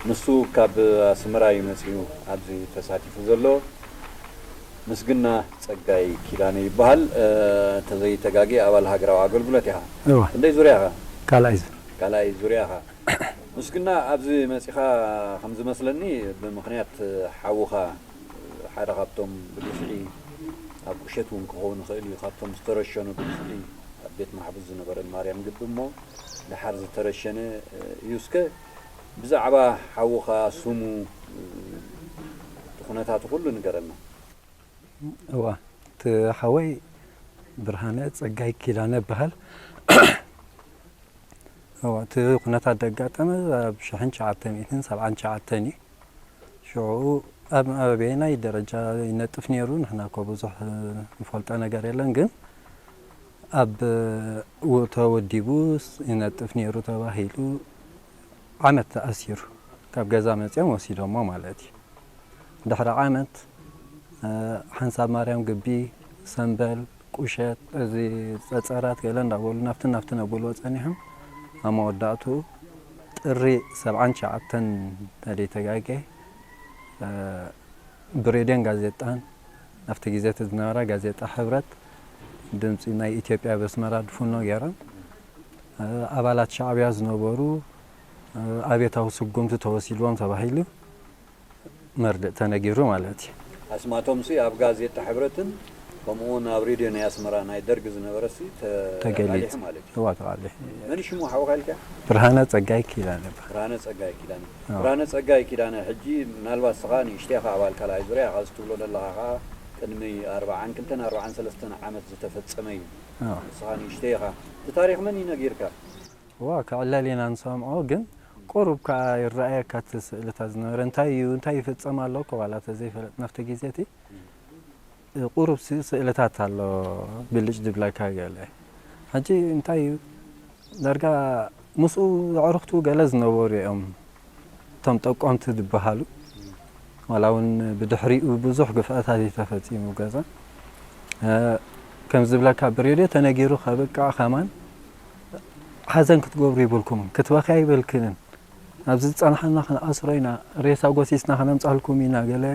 ንሱ ካብ ኣስመራ እዩ መጺኡ ኣብዚ ተሳቲፉ ዘሎ። ምስግና ጸጋይ ኪዳነ ይበሃል። እ፣ እንተዘይተጋግየ ኣባል ሃገራዊ ኣገልግሎት ኢኻ። እወ። ክንደይ ዙርያ ኢኻ? ካልኣይ ዙር። ካልኣይ ዙርያ ኢኻ። ምስግና ኣብዚ መጺኻ ከም ዝመስለኒ ብምኽንያት ሓውኻ ሓደ ካብቶም ብግፍዒ ኣብ ቁሸት እውን ክኸውን ይኽእል እዩ፣ ካብቶም ዝተረሸኑ ብግፍዒ ኣብ ቤት ማሕቡስ ዝነበረ ማርያም ግቢ እሞ ድሓር ዝተረሸነ እዩ። እስከ ብዛዕባ ሓውኻ ስሙ፣ እቲ ኩነታቱ ኩሉ ንገረና። እዋ፣ እቲ ሓወይ ብርሃነ ጸጋይ ኪዳነ ይበሃል። እዋ፣ እቲ ኩነታት ዘጋጠመ ኣብ ሽሕን ትሽዓተ ሚእትን ሰብዓን ትሽዓተን እዩ። ሽዑ ኣብ ኣበየናይ ደረጃ ይነጥፍ ነይሩ? ንሕና እኮ ብዙሕ ንፈልጦ ነገር የለን፣ ግን ኣብ ው-፣ ተወዲቡ ይነጥፍ ነይሩ ተባሂሉ ዓመት ተኣሲሩ። ካብ ገዛ መጺኦም ወሲዶሞ ማለት እዩ። ድሕሪ ዓመት፣ እ፣ ሓንሳብ ማርያም ግቢ፣ ሰምበል፣ ቁሸት፣ እዚ ጸጸራት ገለ እንዳበሉ ናብትን ናብትን ኣብልዎ ጸኒሖም። ኣብ መወዳእትኡ ጥሪ ሰብዓን ትሽዓተን ተደይተጋጌ፣ እ፣ ብሬድዮን ጋዜጣን፣ ኣብቲ ግዜ እቲ ዝነበራ ጋዜጣ ሕብረት፣ ድምጺ ናይ ኢትዮጵያ በስመራ ድፉኖ ገይሮም፣ እ፣ ኣባላት ሻዕብያ ዝነበሩ፣ እ፣ ኣብዮታዊ ስጉምቲ ተወሲድዎም ተባሂሉ መርድእ ተነጊሩ ማለት እዩ። ኣስማቶምሲ ኣብ ጋዜጣ ሕብረትን ከምኡ እውን ኣብ ሬድዮ ናይ ኣስመራ ናይ ደርጊ ዝነበረሲ ተ-፣ ተገሊጹ። ተቃሊሑ ማለት እዩ። እዋ፣ ተቃሊሑ። መን ሽሙ ሓውካ ኢልካ? ብርሃነ ጸጋይ ኪዳነ ይበሃል። ብርሃነ ጸጋይ ኪዳነ። እዋ። ብርሃነ ጸጋይ ኪዳነ፣ ሕጂ ምናልባት ስኻ ንእሽተይ ኢኻ ኣባል ካልኣይ ዙርያ ኢኻ፣ እዚ ትብሎ ዘለኻ ኸኣ ቅድሚ ኣርብዓን ክልተን ኣርብዓን ሰለስተን ዓመት ዝተፈጸመ እዩ። እዋ። ንስኻ ንእሽተይ ኢኻ። እቲ ታሪኽ መን እዩ ነጊርካ? እዋ፣ ክዕለል ኢና ንሰምዖ፣ ግን ቁሩብ ከኣ ይረኣየካ እቲ ስእልታት ዝነበረ። እንታይ እዩ፣ እንታይ ይፍጸም ኣሎ እኮ ዋላ ተዘይፈለጥና ኣብቲ ግዜ እቲ፣ ቁሩብ ስ-፣ ስእልታት ኣሎ ብልጭ ዝብለካ ገለ። ሕጂ እንታይ እዩ፣ ዳርጋ ምስኡ ኣዕሩኽቱ ገለ ዝነበሩ እዮም እቶም ጠቋምቲ ዝበሃሉ። ዋላ እውን ብድሕሪኡ ብዙሕ ግፍዕታት እዩ ተፈጺሙ ገዛ። እ፣ ከም ዝብለካ ብሬድዮ ተነጊሩ ከብቅዕ ከማን ሓዘን ክትገብሩ ይብልኩምን፣ ክትበኽያ ይብልክንን፣ ኣብዚ ዝጸናሓና ክንኣስሮ ኢና፣ ሬሳ ጎሲስና ከነምጻልኩም ኢና፣ ገለ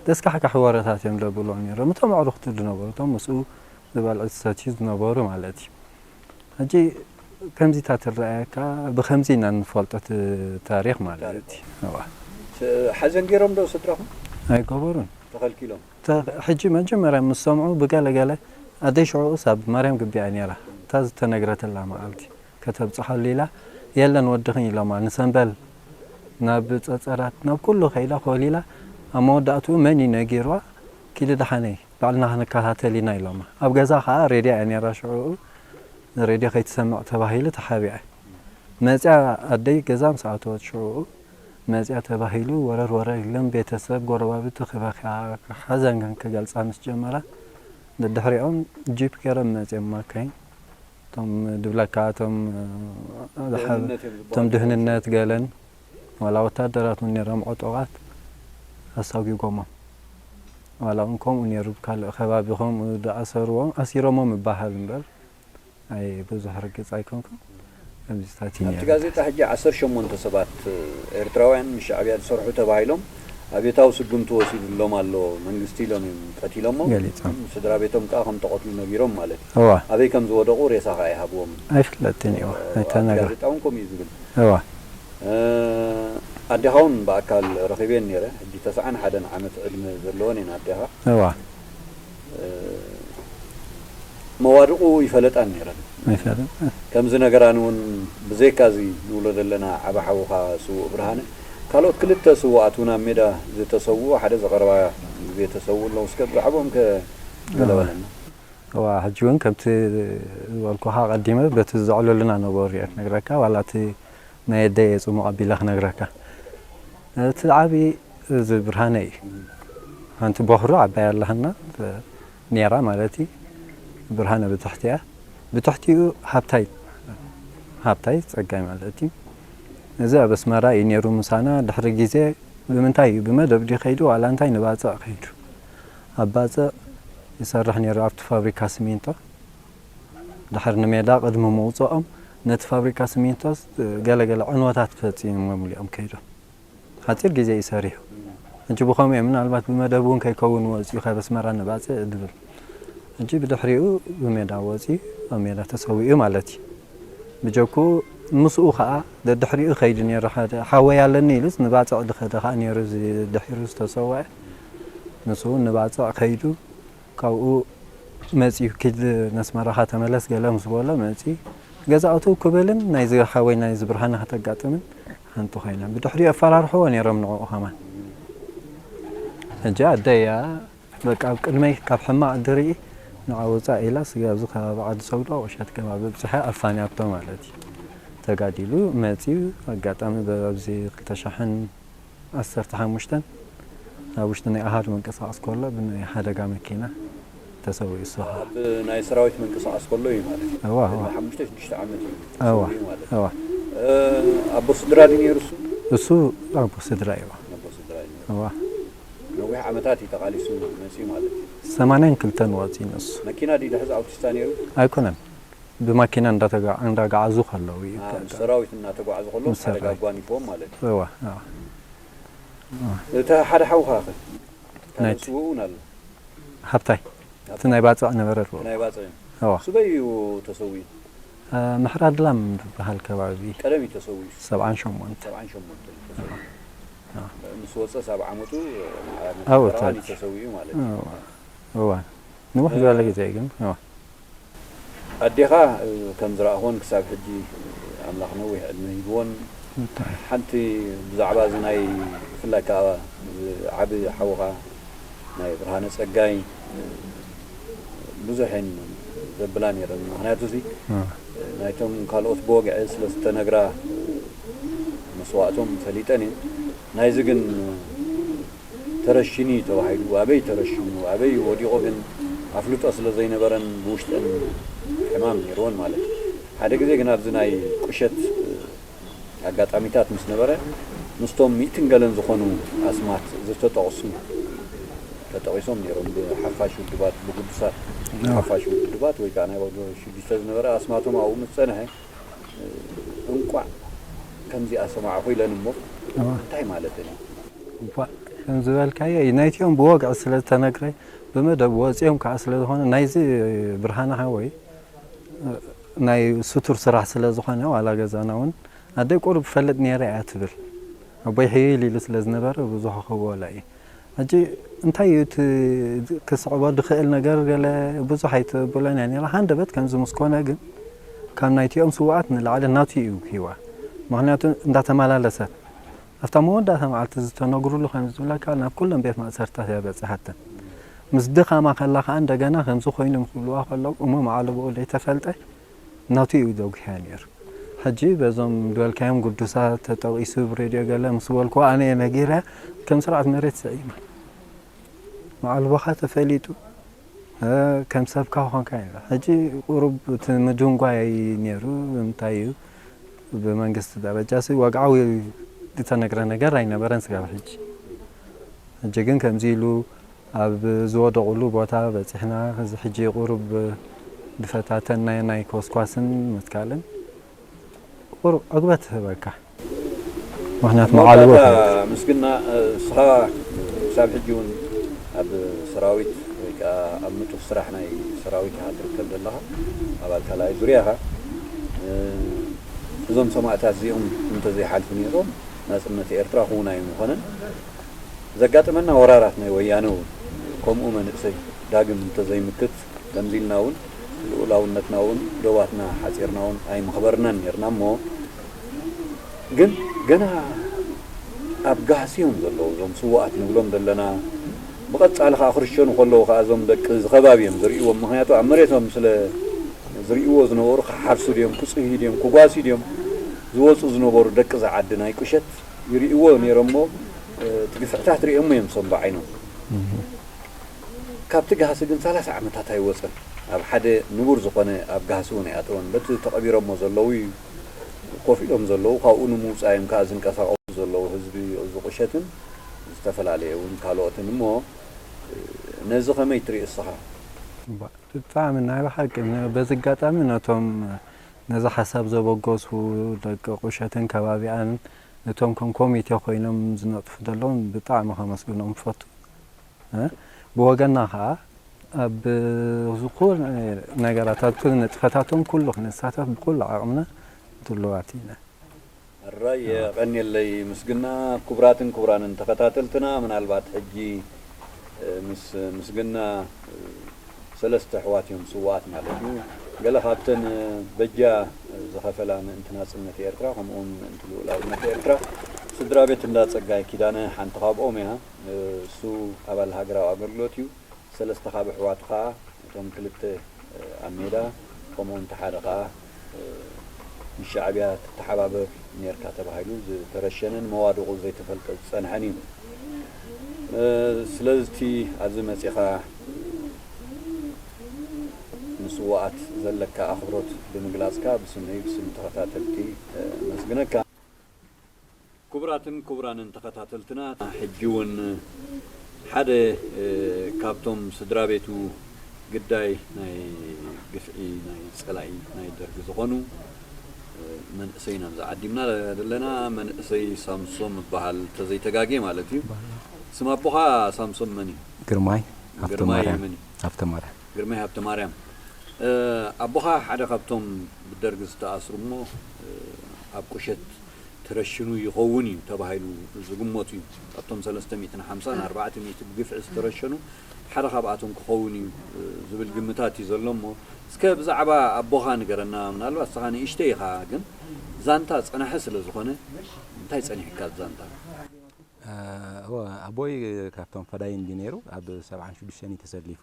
ዘስካሕክሕ ወረታት እዮም ዘብልዎም ነይሮም። እቶም ኣዕሩኽቱ ዝነበሩ፣ እቶም ምስኡ ዝበልዑ ዝሰትዩ ዝነበሩ ማለት እዩ። ሕጂ ከምዚታት ትረኣየካ፣ ብኸምዚ ኢና እንፈልጦ እቲ ታሪኽ ማለት እዩ። እዋ። ስ-፣ ሓዘን ገይሮም ዶ ስድራኹም? ኣይገበሩን። ተኸልኪሎም? ተ-፣ ሕጂ መጀመርያ ምስ ሰምዑ ብገለ ገለ፣ ኣደይ ሽዑኡስ ኣብ ማርያም ግቢ እያ ነይራ። እታ ዝተነግረትላ መዓልቲ ከተብጽሓሉ ኢላ፣ የለን ወድኽን ኢሎማ። ንሰምበል ናብ ጸጸራት፣ ናብ ኩሉ ከይዳ ኮሊላ፣ ኣብ መወዳእትኡ መን እዩ ነጊርዋ? ኪዲ ደሓነይ፣ ባዕልና ክንከታተል ኢና ኢሎማ። ኣብ ገዛ ኸኣ ሬድያ እያ ነይራ ሽዑኡ፣ ንሬድዮ ከይትሰምዕ ተባሂሉ ተሓቢኣ። መጽያ ኣደይ ገዛ ምስ ኣተወት ሽዑኡ፣ መጽያ ተባሂሉ ወረር ወረር ኢሎም ቤተሰብ፣ ጎረባብቲ ክበኽያ፣ ሓዘን ክገልጻ ምስ ጀመራ፣ ደድሕሪኦም ጂፕ ገይሮም መጽዮም ማካይን። እቶም ድብለካ፣ እቶም፣ እ፣ ዝሓ-፣ ደህንነት እዮም ዝበሃሉ። እቶም ድህንነት ገለን፣ ዋላ ወታደራት እውን ነይሮም ዕጡቓት ኣሳጒጎሞም። ዋላ እውን ከምኡ ነይሩ፣ ካልእ ከባቢ ከምኡ ዝኣሰርዎም፣ ኣሲሮሞም ይበሃል እምበር፣ ኣይ፣ ብዙሕ ርግጽ ኣይኮንኩን። ከምዚታት እዩ ኣብቲ ነይሩ። ጋዜጣ ሕጂ ዓሰርተ ሸሞንተ ሰባት ኤርትራውያን ምስ ሻዕብያ ዝሰርሑ ተባሂሎም ኣብዮታዊ ስጉምቲ ወሲድሎም ኣሎ መንግስቲ ኢሎም እዮም ቀቲሎሞ። ገሊጾም። ስድራ ቤቶም ከኣ ከም ተቐትሉ ነጊሮም ማለት እዩ። እዋ። ኣበይ ከም ዝወደቑ ሬሳ ከኣ ይሃብዎም። ኣይፍለጥን እዩ። ኣብቲ ኣይተነግረ። ጋዜጣ እውን ከምኡ እዩ ዝብል። እዋ። እ፣ ኣዴኻ እውን ብኣካል ረኺበን ነይረ። ሕጂ ተስዓን ሓደን ዓመት ዕድመ ዘለወን እየን ኣዴኻ። እዋ። እ፣ መዋድቑ ይፈለጣን ነይረን። ኣይፈለጥ ከምዚ ነገራን እውን ብዘይካ እዚ ንብሎ ዘለና ዓቢ ሓውኻ ስዉእ ብርሃነ፣ ካልኦት ክልተ ስዉኣት እውን ኣብ ሜዳ ዝተሰውኡ፣ ሓደ ዝቐረባ ግዜ ተሰውኡ ኣለዉ። እስከ ብዛዕባኦም ከ ገለ በለና። እዋ ሕጂ እውን ከምቲ ዝበልኩኻ ቀዲመ በቲ ዘዕለሉና ነበሩ እየ ክነግረካ። ዋላ እቲ ናይ ኣደይ እየ ጽሙቕ ኣቢለ ክነግረካ። እቲ ዓቢ እዚ ብርሃነ እዩ። ሓንቲ ቦኽሩ ዓባይ ኣለሃና ነይራ ማለት እዩ። ብርሃነ ብትሕቲኣ፣ ብትሕቲኡ ሃብታይ፣ ሃብታይ ጸጋይ ማለት እዩ። እዚ ኣብ ኣስመራ እዩ ነይሩ ምሳና። ድሕሪ ግዜ ብምንታይ እዩ ብመደብ ድዩ ከይዱ ዋላ እንታይ ንባጽዕ ከይዱ? ኣብ ባጽዕ ይሰርሕ ነይሩ ኣብቲ ፋብሪካ ሲሚንቶ። ድሕሪ ንሜዳ ቅድሚ ምውጽኦም ነቲ ፋብሪካ ሲሚንቶስ ገለገለ ዕንወታት ፈጺሞምሉ እዮም ከይዶም። ሓጺር ግዜ እዩ ሰሪሑ። ሕጂ ብኸምኡ እዮም ምናልባት ብመደብ እውን ከይከውን ወጺኡ ካብ ኣስመራ ንባጽዕ ድብል። ሕጂ ብድሕሪኡ ብሜዳ ወጺኡ ኣብ ሜዳ ተሰዊኡ ማለት እዩ። ብጀኩ ምስኡ ኸኣ ደድሕሪኡ ከይዱ ነይሩ። ሓደ ሓወይ ኣለኒ ኢሉስ ንባጽዕ ድኸደ ኸኣ ነይሩ እዚ ድሒሩ ዝተሰወዐ። ንሱ እውን ንባጽዕ ከይዱ ካብኡ መጺኡ ኪድ ነስመራኻ ተመለስ ገለ ምስ በሎ መጺኡ ገዛእቱ ክብልን ናይዚ ሓወይ ናይዚ ብርሃነ ከተጋጥምን ሓንቲ ኮይና። ብድሕሪኡ ኣፈራርሕዎ ነይሮም ንዕኡ ከማን። ሕጂ ኣደያ በቃ ኣብ ቅድመይ ካብ ሕማቕ ድርኢ ንዓ ውጻእ ኢላ ስጋ ኣብዚ ከባቢ ዓዲ ሰጉዶ ቁሸት ከባቢ ኣብጽሐ ኣፋንያቶ ማለት እዩ። ተጋዲሉ መጺኡ ኣጋጣሚ ኣብዚ ክልተ ሽሕን ዓሰርተ ሓሙሽተን ኣብ ውሽጢ ናይ ኣሃዱ ምንቅስቓስ ከሎ ብናይ ሓደጋ መኪና ተሰዊኡ እሱ ኸዓ። ኣብ ናይ ሰራዊት ምንቅስቓስ ከሎ እዩ ማለት እዩ። እዋ፣ እዋ። ቅድሚ ሓሙሽተ ሽዱሽተ ዓመት እዩ እዋ፣ ተሰዊኡ ማለት እዩ። እዋ። እ፣ ኣቦ ስድራ ድዩ ነይሩ እሱ? እሱ ኣቦ ስድራ እዩ። ኣቦ ስድራ እዩ። እዋ። ነዊሕ ዓመታት እዩ ተቓሊሱ መጺኡ ማለት እዩ። ሰማንያን ክልተን ወጺኡ ንሱ። መኪና ድዩ ድሕዝ ኣውቲስታ ነይሩ? ኣይኮነን። ብማኪና እንዳተጋ-፣ እንዳጋዓዙ ከለዉ እዩ። አ፣ ምስ ሰራዊት እናተጓዓዙ ከሎ ምስ ሓደጋ ሰራዊት። ኣጓኒፍዎም ማለት እዩ። እዋ፣ እዋ። እታ ሓደ ሓውኻ ኸ? ካልእ ናይቲ ስዉእ እውን ኣሎ። ሃብታይ። እቲ ናይ ባጽዕ ነበረ ድሮ። ናይ ባጽዕ። እዋ። ስበይ እዩ ተሰዊኡ? አ፣ ምሕራድላም ዝበሃል ከባቢ። ቀደም እዩ ተሰዊኡ? ሰብዓን ሸሞንተ። ሰብዓን ሸሞንተ እዩ ተሰዊኡ። እዋ። ምስ ወጸ ሳብ ዓመቱ ኣብኡ ተራዋን እዩ ተወልደ። ተሰዊኡ ማለት እዩ። እዋ። እዋ። ንውሕ ዝበለ ግዜ ግን። እዋ። ኣዴኻ፣ እ፣ ከም ዝረኣኹወን ክሳብ ሕጂ፣ እ፣ ኣምላኽ ነዊሕ ዕድመ ሂብዎን፣ ሓንቲ ብዛዕባ እዚ ናይ ብፍላይ ከኣ እዚ ዓቢ ሓውኻ ናይ ብርሃነ ጸጋይ፣ እ፣ ብዙሕ እየን ዘብላ ነይረን። ምኽንያቱ እዚ፣ እ፣ ናይቶም ካልኦት ብወግዒ ስለ ዝተነግራ፣ እ፣ መስዋእቶም ፈሊጠን እየን። ናይዚ ግን፣ እ፣ ተረሽኑ እዩ ተባሂሉ፣ ኣበይ ተረሽኑ፣ ኣበይ ወዲቑ ግን ኣፍልጦ ስለ ዘይነበረን ብውሽጠን ሕማም ነይርወን ማለት እዩ። ሓደ ግዜ ግን ኣብዚ ናይ ቁሸት ኣጋጣሚታት ምስ ነበረ፣ ምስቶም ሚእትን ገለን ዝኾኑ ኣስማት ዝተጠቕሱ ተጠቒሶም ነይሮም፣ ብሓፋሽ ውድባት፣ ብግዱሳት ሓፋሽ ውድባት ወይ ከዓ ናይ ወግዒ ሽዱሽተ ዝነበረ ኣስማቶም ኣብኡ ምስ ጸንሐ፣ እንቋዕ ከምዚኣ ሰማዕኹ ኢለን እሞ፣ እንታይ ማለተን እዩ? እባ ከም ዝበልካዮ እዩ። ናይቲኦም ብወግዒ ስለ ዝተነግረ፣ ብመደብ ወፂኦም ከዓ ስለ ዝኾነ፣ ናይዚ ብርሃነ ሓወይ ናይ ስቱር ስራሕ ስለ ዝኾነ፣ ዋላ ገዛና እውን ኣደይ ቁሩብ ፈልጥ ነይረ እያ ትብል። ኣቦይ ሕይል ኢሉ ስለ ዝነበረ ብዙሕ ክህቦ ወላ እዩ። ሕጂ እንታይ እዩ እቲ ክስዕቦ ዝኽእል ነገር? ገለ ብዙሕ ኣይትብሎን እያ ነይራ። ሃንደበት ከምዚ ምስ ኮነ ግን፣ ካብ ናይቲኦም ስውኣት ንላዕሊ ናቱ እዩ ሂዋ። ምኽንያቱ እንዳተመላለሰት ኣብታ መወዳእታ መዓልቲ ዝተነግሩሉ፣ ከም ዝብለካ፣ ናብ ኩሎም ቤት ማእሰርታት እያ በጺሓተን። ምስ ድኻማ ከላ ከኣ እንደገና ከምዚ ኮይኖም ክብልዋ ከለዉ፣ እሞ መዓልቦኡ ዘይተፈልጠ ናቱ እዩ ዘጉህያ ነይሩ። ሕጂ በዞም ዝበልካዮም ግዱሳት ተጠቒሱ ብሬድዮ ገለ ምስ በልኩ፣ ኣነ እየ ነጊረ፣ ከም ስርዓት መሬት ስዒማ። መዓልቦኻ ተፈሊጡ፣ እ፣ ከም ሰብካ ኾንካ እዩ። ሕጂ ቁሩብ እቲ ምድንጓይ ነይሩ። እንታይ እዩ፣ ብመንግስቲ ደረጃ ሲ ወግዓዊ ዝተነግረ ነገር ኣይነበረን ስጋብ ሕጂ። ሕጂ ግን ከምዚ ኢሉ ኣብ ዝወደቑሉ ቦታ በጺሕና፣ እዚ ሕጂ ቁሩብ ዝፈታተናዮ ናይ ኮስኳስን መትካልን ቁሩብ ዕግበት ትህበካ። ምኽንያቱ መዓልቦ መወዳእታ ምስግና፣ እ፣ ንስኻ ክሳብ ሕጂ እውን ኣብ ሰራዊት ወይ ከዓ ኣብ ንጡፍ ስራሕ ናይ ሰራዊት ኢኻ ትርከብ ዘለኻ፣ ኣባል ካልኣይ ዙርያ ኢኻ። እ፣ እዞም ሰማእታት እዚኦም እንተዘይሓልፉ ነይሮም፣ ናጽነት ኤርትራ ክውን ኣይምኾነን። ዘጋጠመና ወራራት ናይ ወያነ እውን ከምኡ መንእሰይ ዳግም እንተዘይምክት፣ ከምዚ ኢልና እውን ልኡላውነትና እውን ዶባትና ሓፂርና እውን ኣይምኽበርናን ነርና እሞ ግን ገና ኣብ ጋህሲ እዮም ዘለዉ እዞም ስዋኣት ንብሎም ዘለና። ብቐፃሊ ከዓ ክርሸኑ ከለዉ ከዓ እዞም ደቂ እዚ ከባቢ እዮም ዝርእይዎም። ምክንያቱ ኣብ መሬቶም ስለ ዝርእይዎ ዝነበሩ ክሓርሱ ድዮም፣ ክፅህዩ ድዮም፣ ክጓስዩ ድዮም ዝወፁ ዝነበሩ ደቂ እዚ ዓዲ ናይ ቁሸት ይርእይዎ ነይሮም እሞ እቲ ግፍዕታት ርእዮሞ እዮም እሶም ብዓይኖም። ካብቲ ጋህሲ ግን ሰላሳ ዓመታት ኣይወፀን። ኣብ ሓደ ንቡር ዝኾነ ኣብ ጋህሲ እውን ኣይኣተወን። በቲ ተቐቢሮሞ ዘለዉ እዩ ኮፍ ኢሎም ዘለዉ፣ ካብኡ ንምውፃእ እዮም ከዓ ዝንቀሳቐሱ ዘለዉ። ህዝቢ እዚ ቁሸትን ዝተፈላለየ እውን ካልኦትን እሞ ነዚ ከመይ ትርኢ እስኻ? ብጣዕሚ ናይ ብሓቂ በዚ ኣጋጣሚ ነቶም ነዚ ሓሳብ ዘበገሱ ደቂ ቁሸትን ከባቢኣን ነቶም ከም ኮሚቴ ኮይኖም ዝነጥፉ ዘለውን ብጣዕሚ ከመስግኖም እፈቱ። ብወገንና ከዓ ኣብ ዝኹን ነገራት ኣብ ኩሉ ንጥፈታቶም ኩሉ ክንሳተፍ ብኩሉ ዓቕምና ድሉዋት ኢና። ሕራይ የቐንየለይ ምስግና። ክቡራትን ክቡራንን ተኸታተልትና ምናልባት ሕጂ ምስ ምስግና ሰለስተ ኣሕዋት እዮም ስውኣት ማለት እዩ። ገለ ካብተን በጃ ዝኸፈላ ምእንቲ ናጽነት ኤርትራ ከምኡውን ምእንቲ ልኡላውነት ኤርትራ ስድራ ቤት እንዳ ጸጋይ ኪዳነ ሓንቲ ካብኦም እያ። እሱ ኣባል ሃገራዊ ኣገልግሎት እዩ። ሰለስተ ካብ ኣሕዋቱ ኸኣ እቶም ክልተ ኣብ ሜዳ ከምኡ እውን ሓደ ኸኣ ምስ ሻዕብያ ትተሓባበር ኔርካ ተባሂሉ ዝተረሸነን መዋድቑ ዘይተፈልጠ ዝጸንሐን እዩ። ስለዚ እቲ ኣብዚ መጺኻ ንስውኣት ዘለካ ኣኽብሮት ብምግላጽካ ብስመይ ብስም ተኸታተልቲ ኣመስግነካ። ክቡራትን ክቡራንን ተኸታተልትና ሕጂ እውን ሓደ ካብቶም ስድራ ቤቱ ግዳይ ናይ ግፍዒ ናይ ጸላኢ ናይ ደርጊ ዝኾኑ መንእሰይ ናብ ዝዓዲምና ዘለና መንእሰይ ሳምሶም ይበሃል ተዘይተጋጌ ማለት እዩ። ስም ኣቦኻ ሳምሶም መን እዩ? ግርማይ ሃብተ ግርማይ ማርያም መን እዩ? ሃብተ ማርያም ግርማይ ሃብተ ማርያም ኣቦኻ ሓደ ካብቶም ብደርጊ ዝተኣስሩ እሞ ኣብ ቁሸት ተረሽኑ ይኸውን እዩ ተባሂሉ ዝግመቱ እዩ። ካብቶም ሰለስተ ሚእትን ሓምሳን ኣርባዕተ ሚእቲ ብግፍዒ ዝተረሸኑ ሓደ ካብኣቶም ክኸውን እዩ ዝብል ግምታት እዩ ዘሎ እሞ እስከ ብዛዕባ ኣቦኻ ንገረና። ምናልባት ንስኻ ንእሽተይ ኢኻ ግን ዛንታ ጸናሒ ስለ ዝኾነ እንታይ ጸኒሕካ ዛንታ? እወ ኣቦይ ካብቶም ፈዳይን ድዩ ነይሩ ኣብ ሰብዓን ሽዱሽተን እዩ ተሰሊፉ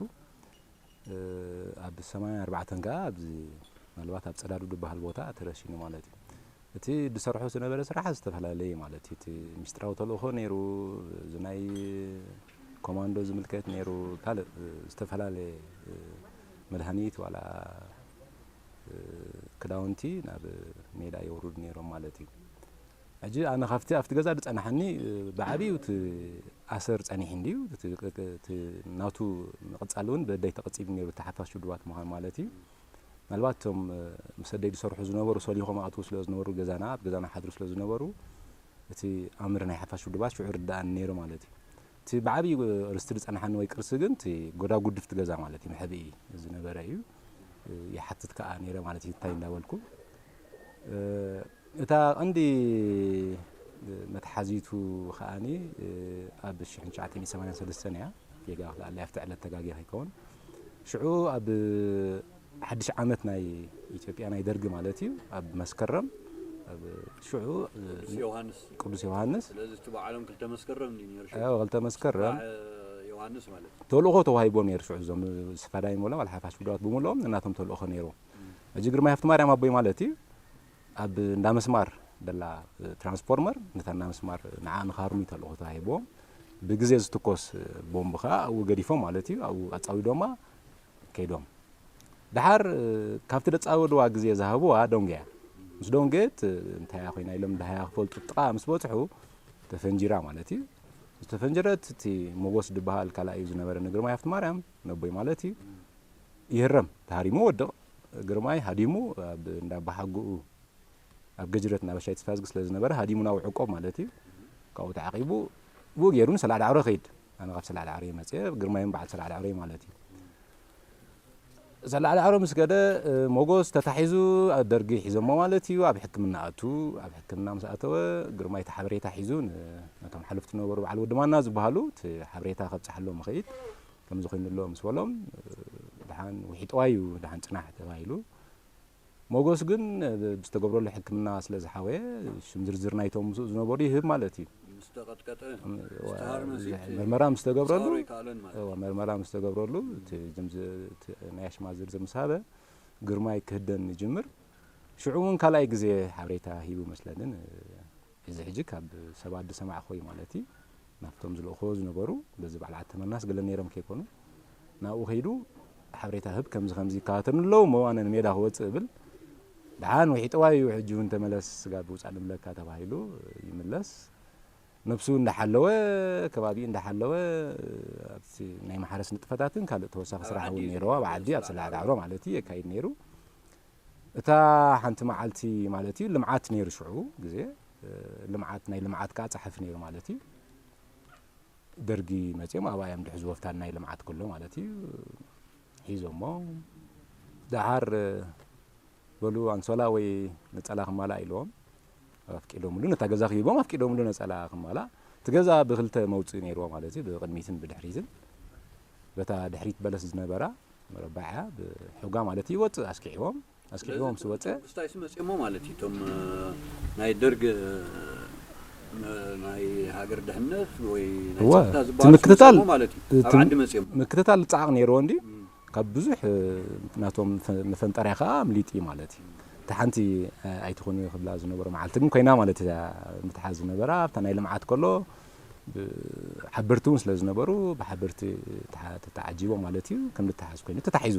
ኣብ ሰማንያን ኣርባዕተን ከዓ ኣብዚ ምናልባት ኣብ ጸዳዱ ዝበሃል ቦታ ተረሲኑ ማለት እዩ። እቲ ዝሰርሖ ዝነበረ ስራሕ ዝተፈላለየ ማለት እዩ። እቲ ሚስጥራዊ ተልእኾ ነይሩ፣ እዚ ናይ ኮማንዶ ዝምልከት ነይሩ፣ ካልእ ዝተፈላለየ መድሃኒት ዋላ ክዳውንቲ ናብ ሜዳ የውርዱ ነይሮም ማለት እዩ። ሕጂ ኣነ ካብቲ ኣብቲ ገዛ ዝጸናሓኒ ብዓብዩ እቲ ኣሰር ጸኒሑ እንድዩ እቲ ናቱ ምቕጻል እውን በደይ ተቐጺሉ ነይሩ እቲ ሓፋሽ ውድባት ምዃን ማለት እዩ። ምናልባት እቶም ምስ ኣደይ ዝሰርሑ ዝነበሩ ሰሊኾም ኣእትዉ ስለ ዝነበሩ ገዛና ኣብ ገዛና ሓድሩ ስለ ዝነበሩ እቲ ኣምር ናይ ሓፋሽ ውድባት ሽዑ ርዳኣኒ ነይሩ ማለት እዩ። እቲ ብዓብዩ ርስቲ ዝጸናሓኒ ወይ ቅርሲ ግን እቲ ጎዳጉዲ ፍቲ ገዛ ማለት እዩ መሕብኢ ዝነበረ እዩ ይሓትት ከኣ ነይረ ማለት እዩ እንታይ እንዳበልኩ እታ ቀንዲ መትሓዚቱ ከኣኒ ኣብ ሽሕን ትሽዓተ ሚእትን ሰማንያን ሰለስተን እያ ጌጋ ክልኣለይ ኣብቲ ዕለት ተጋጊ ከይከውን ሽዑ ኣብ ሓድሽ ዓመት ናይ ኢትዮጵያ ናይ ደርጊ ማለት እዩ ኣብ መስከረም ኣብ ሽዑ ቅዱስ ዮሃንስ ቅዱስ ዮሃንስ ስለዚ እቲ በዓሎም ክልተ መስከረም እንዲ ነይሩ ሽዑ ያው ክልተ መስከረም ዮሃንስ ማለት እዩ ተልእኾ ተዋሂቦም ነይሩ ሽዑ እዞም ስፋዳይ ምሎም ኣልሓፋሽ ጉዳት ብምሎም ንናቶም ተልእኾ ነይሩ ሕጂ ግርማይ ሃፍቲ ማርያም ኣቦይ ማለት እዩ ኣብ እንዳ መስማር ደላ ትራንስፎርመር ነታ እንዳ መስማር ንዓ ንኻርሚ ተልእኾ ተዋሂቦም ብግዜ ዝትኮስ ቦምብ ከዓ ኣብኡ ገዲፎም ማለት እዩ ኣብኡ ኣፃዊዶማ ከይዶም ደሓር ካብቲ ደፃወድዋ ግዜ ዝሃብዋ ደንጉያ ምስ ደንጉየት እንታይ እያ ኮይና ኢሎም ደሃያ ክፈልጡ ጥቓ ምስ በፅሑ ተፈንጂራ ማለት እዩ ዝተፈንጀረት እቲ ሞጎስ ዝበሃል ካልኣዩ ዝነበረ ንግርማይ ሃፍቲ ማርያም ነቦይ ማለት እዩ ይህረም ተሃሪሙ ወድቕ ግርማይ ሃዲሙ ኣብ እንዳ ኣባሓጉኡ ኣብ ገጅረት እናበሻይ ተስፋዝጊ ስለ ዝነበረ ሃዲሙ ናብ ዕቆብ ማለት እዩ ካብኡ ተዓቂቡ ብኡ ገይሩ ንሰላዕ ዳዕሮ ከይድ ኣነ ካብ ሰላዕ ዳዕሮ መፅአ ግርማይም በዓል ሰላዕ ዳዕሮ ማለት እዩ ሰላዕ ዳዕሮ ምስ ገደ ሞጎስ ተታሒዙ ደርጊ ሒዞሞ ማለት እዩ ኣብ ሕክምና ኣቱ ኣብ ሕክምና ምስ ኣተወ ግርማይ እቲ ሓበሬታ ሒዙ ነቶም ሓለፍቲ ነበሩ በዓል ወዲ ማና ዝበሃሉ እቲ ሓበሬታ ከብፅሓሎም ምኸይድ ከምዚ ኮይኑሎ ምስ በሎም ደሓን ውሒጥዋ እዩ፣ ደሓን ጽናሕ ተባሂሉ። ሞጎስ ግን ብዝተገብረሉ ሕክምና ስለ ዝሓወየ፣ ሽም ዝርዝር ናይቶም ምስኡ ዝነበሩ ይህብ ማለት እዩ። ምስ ተቐጥቀጠ ምርመራ ምስ ተገብረሉ፣ ይካለን ማለት እወ፣ ምርመራ ምስ ተገብረሉ፣ እቲ ዝምዝ-፣ እቲ ናይ ኣሽማ ዝርዝር ምስ ሃበ፣ ግርማይ ክህደን ይጅምር። ሽዑ እውን ካልኣይ ግዜ ሓበሬታ ሂቡ መስለንን። እዚ ሕጂ ካብ ሰባት ዝሰማዕኹ እዩ ማለት እዩ። ናብቶም ዝልእኽዎ ዝነበሩ፣ በዚ በዓል ዓተመናስ ገለ ነይሮም ከይኮኑ፣ ናብኡ ከይዱ ሓበሬታ ህብ፣ ከምዚ ከምዚ ይከታተሉኒ ኣለዉ እሞ ኣነ ንሜዳ ክወፅእ እብል። ደሓን ውሒጥዋ እዩ፣ ሕጂ እውን ተመለስ፣ ስጋብ ውፃእ ንብለካ ተባሂሉ ይምለስ። ነብሱ እንዳሓለወ፣ ከባቢኡ እንዳሓለወ፣ ኣብቲ ናይ ማሕረስ ንጥፈታትን ካልእ ተወሳኺ ኣብ ስራሕ ዓዲ እውን እዩ ነይርዎ፣ ኣብ ዝነብር፣ ዓዲ ኣብ ስራሕ ስላዕ ዓዲ። ዳዕሮ ማለት እዩ የካይድ ነይሩ። እታ ሓንቲ መዓልቲ ማለት እዩ ልምዓት ነይሩ ሽዑ ግዜ፣ እ፣ ልምዓት፣ ናይ ልምዓት ከዓ ጸሓፊ ነይሩ ማለት እዩ። ደርጊ መጺኦም ኣብኣ እዮም ድሕዝዎ፣ ፍታን ናይ ልምዓት ከሎ ማለት እዩ። ሒዞሞ ደሓር፣ እ፣ በሉ ኣንሶላ ወይ ነጸላ ክማላእ ኢልዎም ኣፍቂዶምሉ፣ ነታ ገዛ ክሂቦም ኣፍቂዶምሉ ነጸላ ክማላእ። እቲ ገዛ ብክልተ መውጽኢ ነይርዎ ማለት እዩ፣ ብቕድሚትን ብድሕሪትን። በታ ድሕሪት በለስ ዝነበራ መረባዕያ ብሑጋ ማለት እዩ ይወጽእ ኣስኪዕዎም። ኣስኪዕዎም ምስ ወጸ ክስታይ ሲ መጺኦሞ ማለት እዩ። እቶም እ፣ ናይ ደርግ እ፣ ናይ ሃገር ድሕነት ወይ ናይ እወ፣ ጸጥታ እቲ ዝበሃሉ ምክትታል መጺኦሞ ማለት እዩ። ኣብ እቲ ዓዲ መጺኦም ምክትታል ጻዕቕ ነይርዎ እንዲ ካብ ብዙሕ እ፣ ናቶም ፈ-፣ መፈንጠርያ ከዓ ኣምሊጡ እዩ ማለት እዩ። እታ ሓንቲ እ፣ ኣይትኾን እዩ ክብላ ዝነበሮ መዓልቲ ግን ኮይና ማለት እያ ምትሓዝ ዝነበራ። ኣብታ ናይ ልምዓት ከሎ ብ-፣ ሓበርቲ እውን ስለ ዝነበሩ ብሓበርቲ ተዓ-፣ ተተዓጂቦ ማለት እዩ ከም ዝተሓዝ ኮይኑ ተታሒዙ።